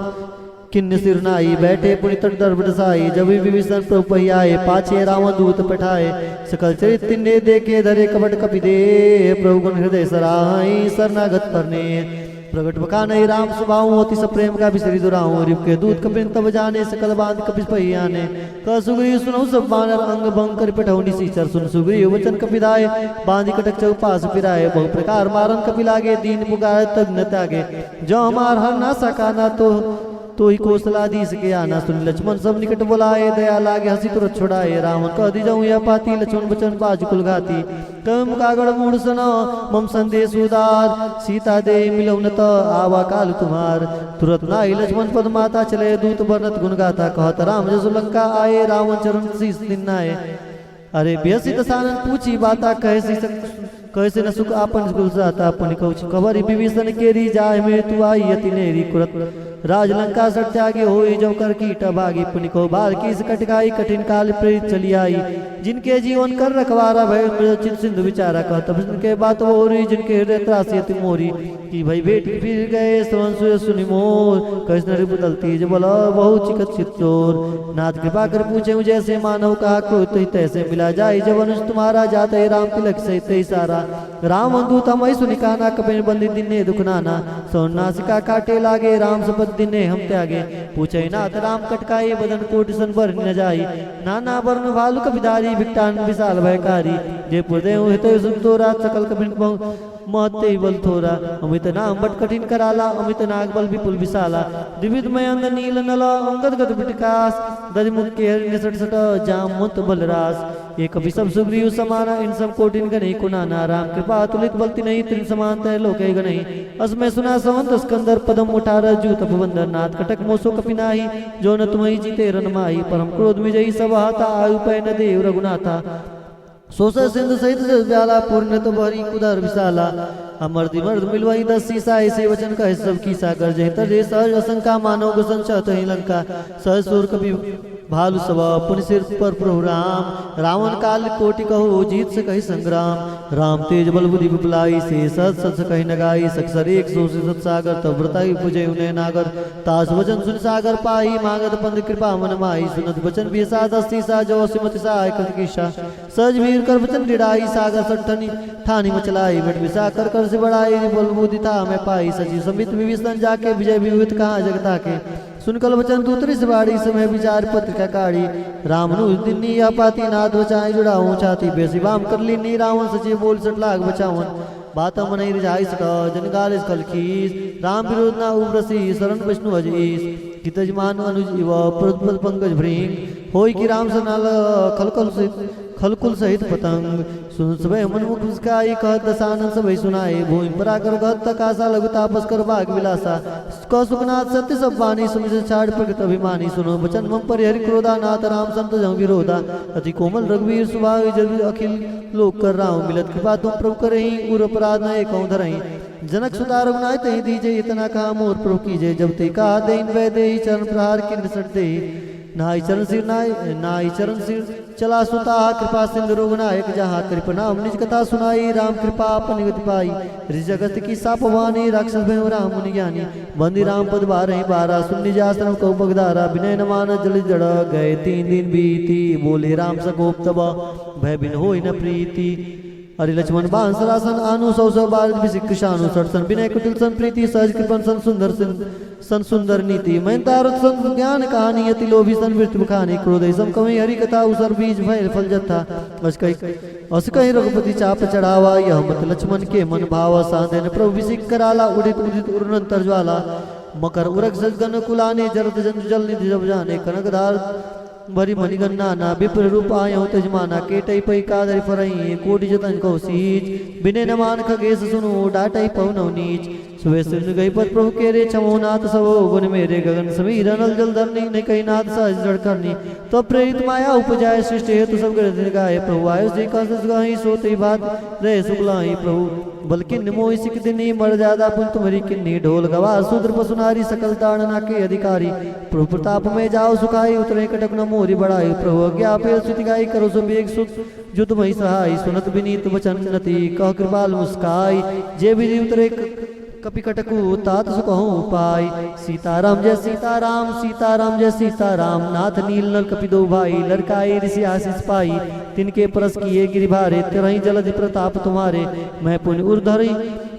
किन्हि सिर नाई, बैठे पुनि तट दर्भ डसाई। जब विभीषण प्रभु पहियाए, पाछे रावण दूत पठाए। सकल चरित तिन्हे देखे, धरे कपट कपि देह। प्रभु गुन हृदय सराहइ, शरणागत पर नेह। प्रगट बखानहि राम सुभाउ, अति सप्रेम कहा बिसरि दुराउ। रिपुके दूत कपिन तब जाने, सकल बाँधि कपिस पहियाने। कह सुग्रीव सुनहु सब बानर, अंग भंग करि पठउ निसिचर। सुन सुग्रीव वचन कपिधाए, बाँधि कटक चहुपास पिराए। बहु प्रकार मारन कपि लागे, दीन पुकार तब न त्यागे। जो हमार हर ना सका ना तो, तोहि कौशलाधीश के आना। सुनि लक्ष्मण सब निकट बोलाए, दया लागे हँसि तुरत छुड़ाए। रावण कह दीजउ यह पाती, लक्ष्मण वचन बाजु कुल घाती। कहे मुखागण मूढ़ सुनउ मम संदेश उदार, सीता देहि मिलउ न त आवा काल तुम्हार। तुरत नाहि लक्ष्मण पद माथा, चले दूत बरनत गुन गाथा। कहत राम जसु लंका आए, रावण चरण शीश निन्नाए। अरे बिहसि दसानन पूछी बाता, कहेसि सक-, कहेसि न सुख आपन कुल जाता। पुनि कहु खबरि विभीषण केरी, जाहि मृत्यु आई अति नेरी। कुरत राज लंका सर त्यागे होई, जब कर कीट अभागी। पुनि कहो बाल कीस कटि खाई, कठिन काल प्रेरित चली आई। जिनके जीवन कर रखवारा भए, मृत चित सिंधु विचारा। कहत जिनके बात बोरी, जिनके हृदय त्रासी अति मोरी। कि भई भेंट फिर गए, श्रवण सुय सुनि मोर। कहिस नर बदल तेज बल, बहुत चिकत चित चोर। नाथ कृपा कर पूछे जैसे मानव कहा, क्रोध ही तैसे मिला। जाई जब अनुज तुम्हारा, जात ही राम तिलक सहित ही सारा। राम दूत हमहि सुनि काना, कपिन बंदी दीन्हे दुख नाना। सो नासिका काटे लागे, राम सपथ दीन्हे हम त्यागे। पूछे नाथ राम कटि खाई, बदन कोटि सन बरनि न जाई। नाना वरन भालु कपिधारी, बिकटान विशाल भयकारी। जे पुरदेव हित सुन तोरा, सकल कपिन बहु महत्ते बल थोरा। अमित नाम बट कठिन कराला, अमित नाग बल विपुल विशाला। द्विविध मयंद नील नल, अंगद गद विटकास। दधि मुख के हरि निसट सट, जाम मुत बलरास। ये कपि सब सुग्रीव समाना, इन सब कोटिन गनहि को नाना। राम कृपा अतुलित बल तिनहि, तिन समान तह लोके गनहि। अस मय सुना संवत स्कंदर, पदम उठार जूत अपबंदर। नाथ कटक मोसो कपि नाही, जो न तुम्हहि जीते रन माही। परम क्रोध मि जहि सब हाथा, आयु पय न देव रघुनाथा। सोस सिंधु सहित जल व्याला, पूर्ण तो बहरी कुदर विशाला। अमर दिमर्द मिलवहि दस सीसा, ऐसे वचन कहे सब कीसा। गरजहि तजे सहज असंका, मानो गुसन चहत ही लंका। सहज सूर कपि भालु सवा, पुनि सिर पर प्रभु राम। रावण काल कोटि कहो, जीत सकहि संग्राम। राम तेज बल बुद्धि विपुलाई, से सहज सत सकहि नगाई। सकसर एक सोसि सत सागर, तब व्रताई उपजै उनय नागर। तास वचन सुनि सागर पाई, मागत पंद कृपा मन माई। सुनत वचन बिहसा दस सीसा, जो सुमति सहाय कृत कीसा। सहज वीर कर वचन डिड़ाई, सागर सठ ठानी मचलाई। मिट मिसा कर कर से बड़ाई, बल बुद्धि था मैं पाई। सचिव समित विभीषण जाके, विजय विविध कहा जगता के। सुन कल वचन दूत रिस बाड़ी, समय विचार पत्रिका काढ़ी। राम अनुज दीन्ही यह पाती, नाथ बचाए जुड़ाऊं छाती। बेसी बाम कर लीन्ही रावण, सचिव बोल सट लाग बचावन। बात मनहि रिझाई सट, जन गाल स्कल खीस। राम विरोध ना उबरसी, शरण विष्णु अज ईस। कि तजमान अनुज इव, पद पंकज भृंग। होई कि राम सनाल, खलकल से खलकुल सहित पतंग। सुन सबै मन मुख मुस्काई, कहत दसानन सबै सुनाई। भूमि पराकर कहत तकासा, लघु तापस कर बाग विलासा। कह सुखनाथ सत्य सब बानी, सुमित छाड़ प्रकृत अभिमानी। सुनो वचन मम परिहरि क्रोधा, नाथ राम संत जहु विरोधा। अति कोमल रघुवीर सुभाव, जब अखिल लोक कर राम। मिलत कृपा तुम प्रभु करही, उर अपराध न एकहु धरही। जनक सुता रघुनाथ तहि दीजे, इतना कहा मोर प्रभु कीजे। जब ते कहा देन वै देही, चरण प्रहार किन सट देही। नाई चरण सिर नाई, नाई चरण सिर चला सुता, कृपा सिंधु रघुनायक जहाँ। कृपा नाम निज कथा सुनाई, राम कृपा आपन गति पाई। ऋषि अगस्त्य की साप वाणी, राक्षस भय राम मुनि ज्ञानी। बंदी राम पद बारहि बारा, सुन निज आश्रम कौ पगधारा। विनय न मान जल जड़, गए तीन दिन बीती। बोले राम सकोप तब, भय बिन होई न प्रीति। अरे लक्ष्मण बाण सरासन आनु, सौ सौ बार विसिक शानु। सठ सन विनय कुटिल सन प्रीति, सहज कृपन सन सुंदर सन, सन सुंदर नीति। मयंतारत सन ज्ञान कहानी, अति लोभी सन वृत्ति बखानी। क्रोध सम कवि हरि कथा, उसर बीज भय फल जथा। अस कहि, अस कहि रघुपति चाप चढ़ावा, यह मत लक्ष्मण के मन भावा। साँधेन प्रभु विसिक कराला, उदित उदित उर नंतर ज्वाला। मकर उरग सजगन कुलाने, जरत जंतु जल निधि जब जाने। कनक धार भरि मणिगण नाना, विप्र रूप आयउ तजमाना। केटइ पइ कादरि फरइ, कोटि जतन कउ सीच। बिने न मान खगेस सुनु, डाटइ पउ नव नीच। सुबे सिर गइ पद प्रभु केरे, छमउ नाथ सबउ गुन मेरे। गगन समीर अनल जल धरनी, नहीं कही नाथ सहज जड़ करनी। तब प्रेरित माया उपजाय, सृष्टि हेतु सब ग्रह दिन गाए। प्रभु आयु जे कह सस गहि, सो तेहि बात रहे सुख लाहि प्रभु। बल किन्हि मोहि सिख दिन्ही, मर जादा पुनि तुम्हरी किन्ही। ढोल गवार शूद्र पशु नारी, सकल ताड़ना के अधिकारी। प्रभु प्रताप में जाउ सुखाई, उतरे कटक न मोरी बड़ाई। प्रभु आज्ञा पेल सुति गाई, करो सो बेग सुत जो तुम्हरी सहाई। सुनत विनीत वचन नति, कह कृपाल मुस्काई। जे विधि उतरे क-, कपि कटकु, तात सुखहु पाई। सीताराम जय सीताराम, सीताराम जय सीताराम। नाथ नील नल कपि दो भाई, लरिकाए ऋषि आशीष पाई। तिनके परस किए गिरि भारे, तेरही जलधि प्रताप तुम्हारे। मह पुनि उर धरि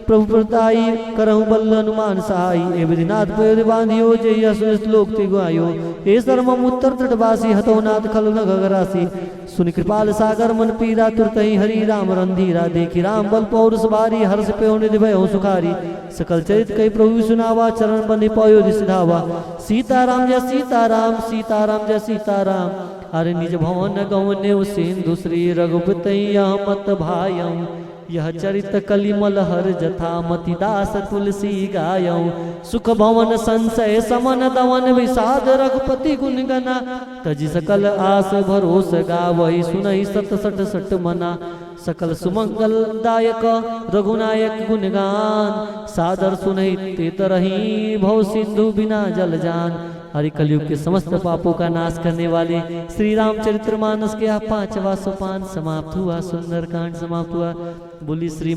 प्रभु परताई, करहु बल अनुमान सहाई। ए विधि नाथ पयोधि बाँधियो, जे यह सुनित लोक तिगु आयो। ए सर मम उत्तर तटवासी, हतउ नाथ खल नग अघरासी। सुनि कृपाल सागर मन पीरा, तुरतहि हरि राम रंधीरा। देखि राम बल पौरुष भारी, हर्ष पयो निधि भयउ सुखारी। सकल चरित कहि प्रभु सुनावा, चरण बंधि पयो दिस धावा। सीताराम जय सीताराम, सीताराम जय सीताराम। अरे निज भवन गवनेउ सिंधु, श्री रघुपति यह मत भायउ। यह चरित कलिमल हर जथा, मति दास तुलसी गायउ। सुख भवन संसय समन दवन, विषाद रघुपति गुन गना। तजि सकल आस भरोस गावहि, सुनहि सत सठ सठ मना। सकल सुमंगल दायक रघुनायक गुणगान, सादर सुनहित ते तरही भव सिंधु बिना जल जान। हरि कलयुग के समस्त पापों का नाश करने वाले श्री रामचरितमानस के यह पांचवा सोपान समाप्त हुआ, सुंदरकांड समाप्त हुआ। बोली श्री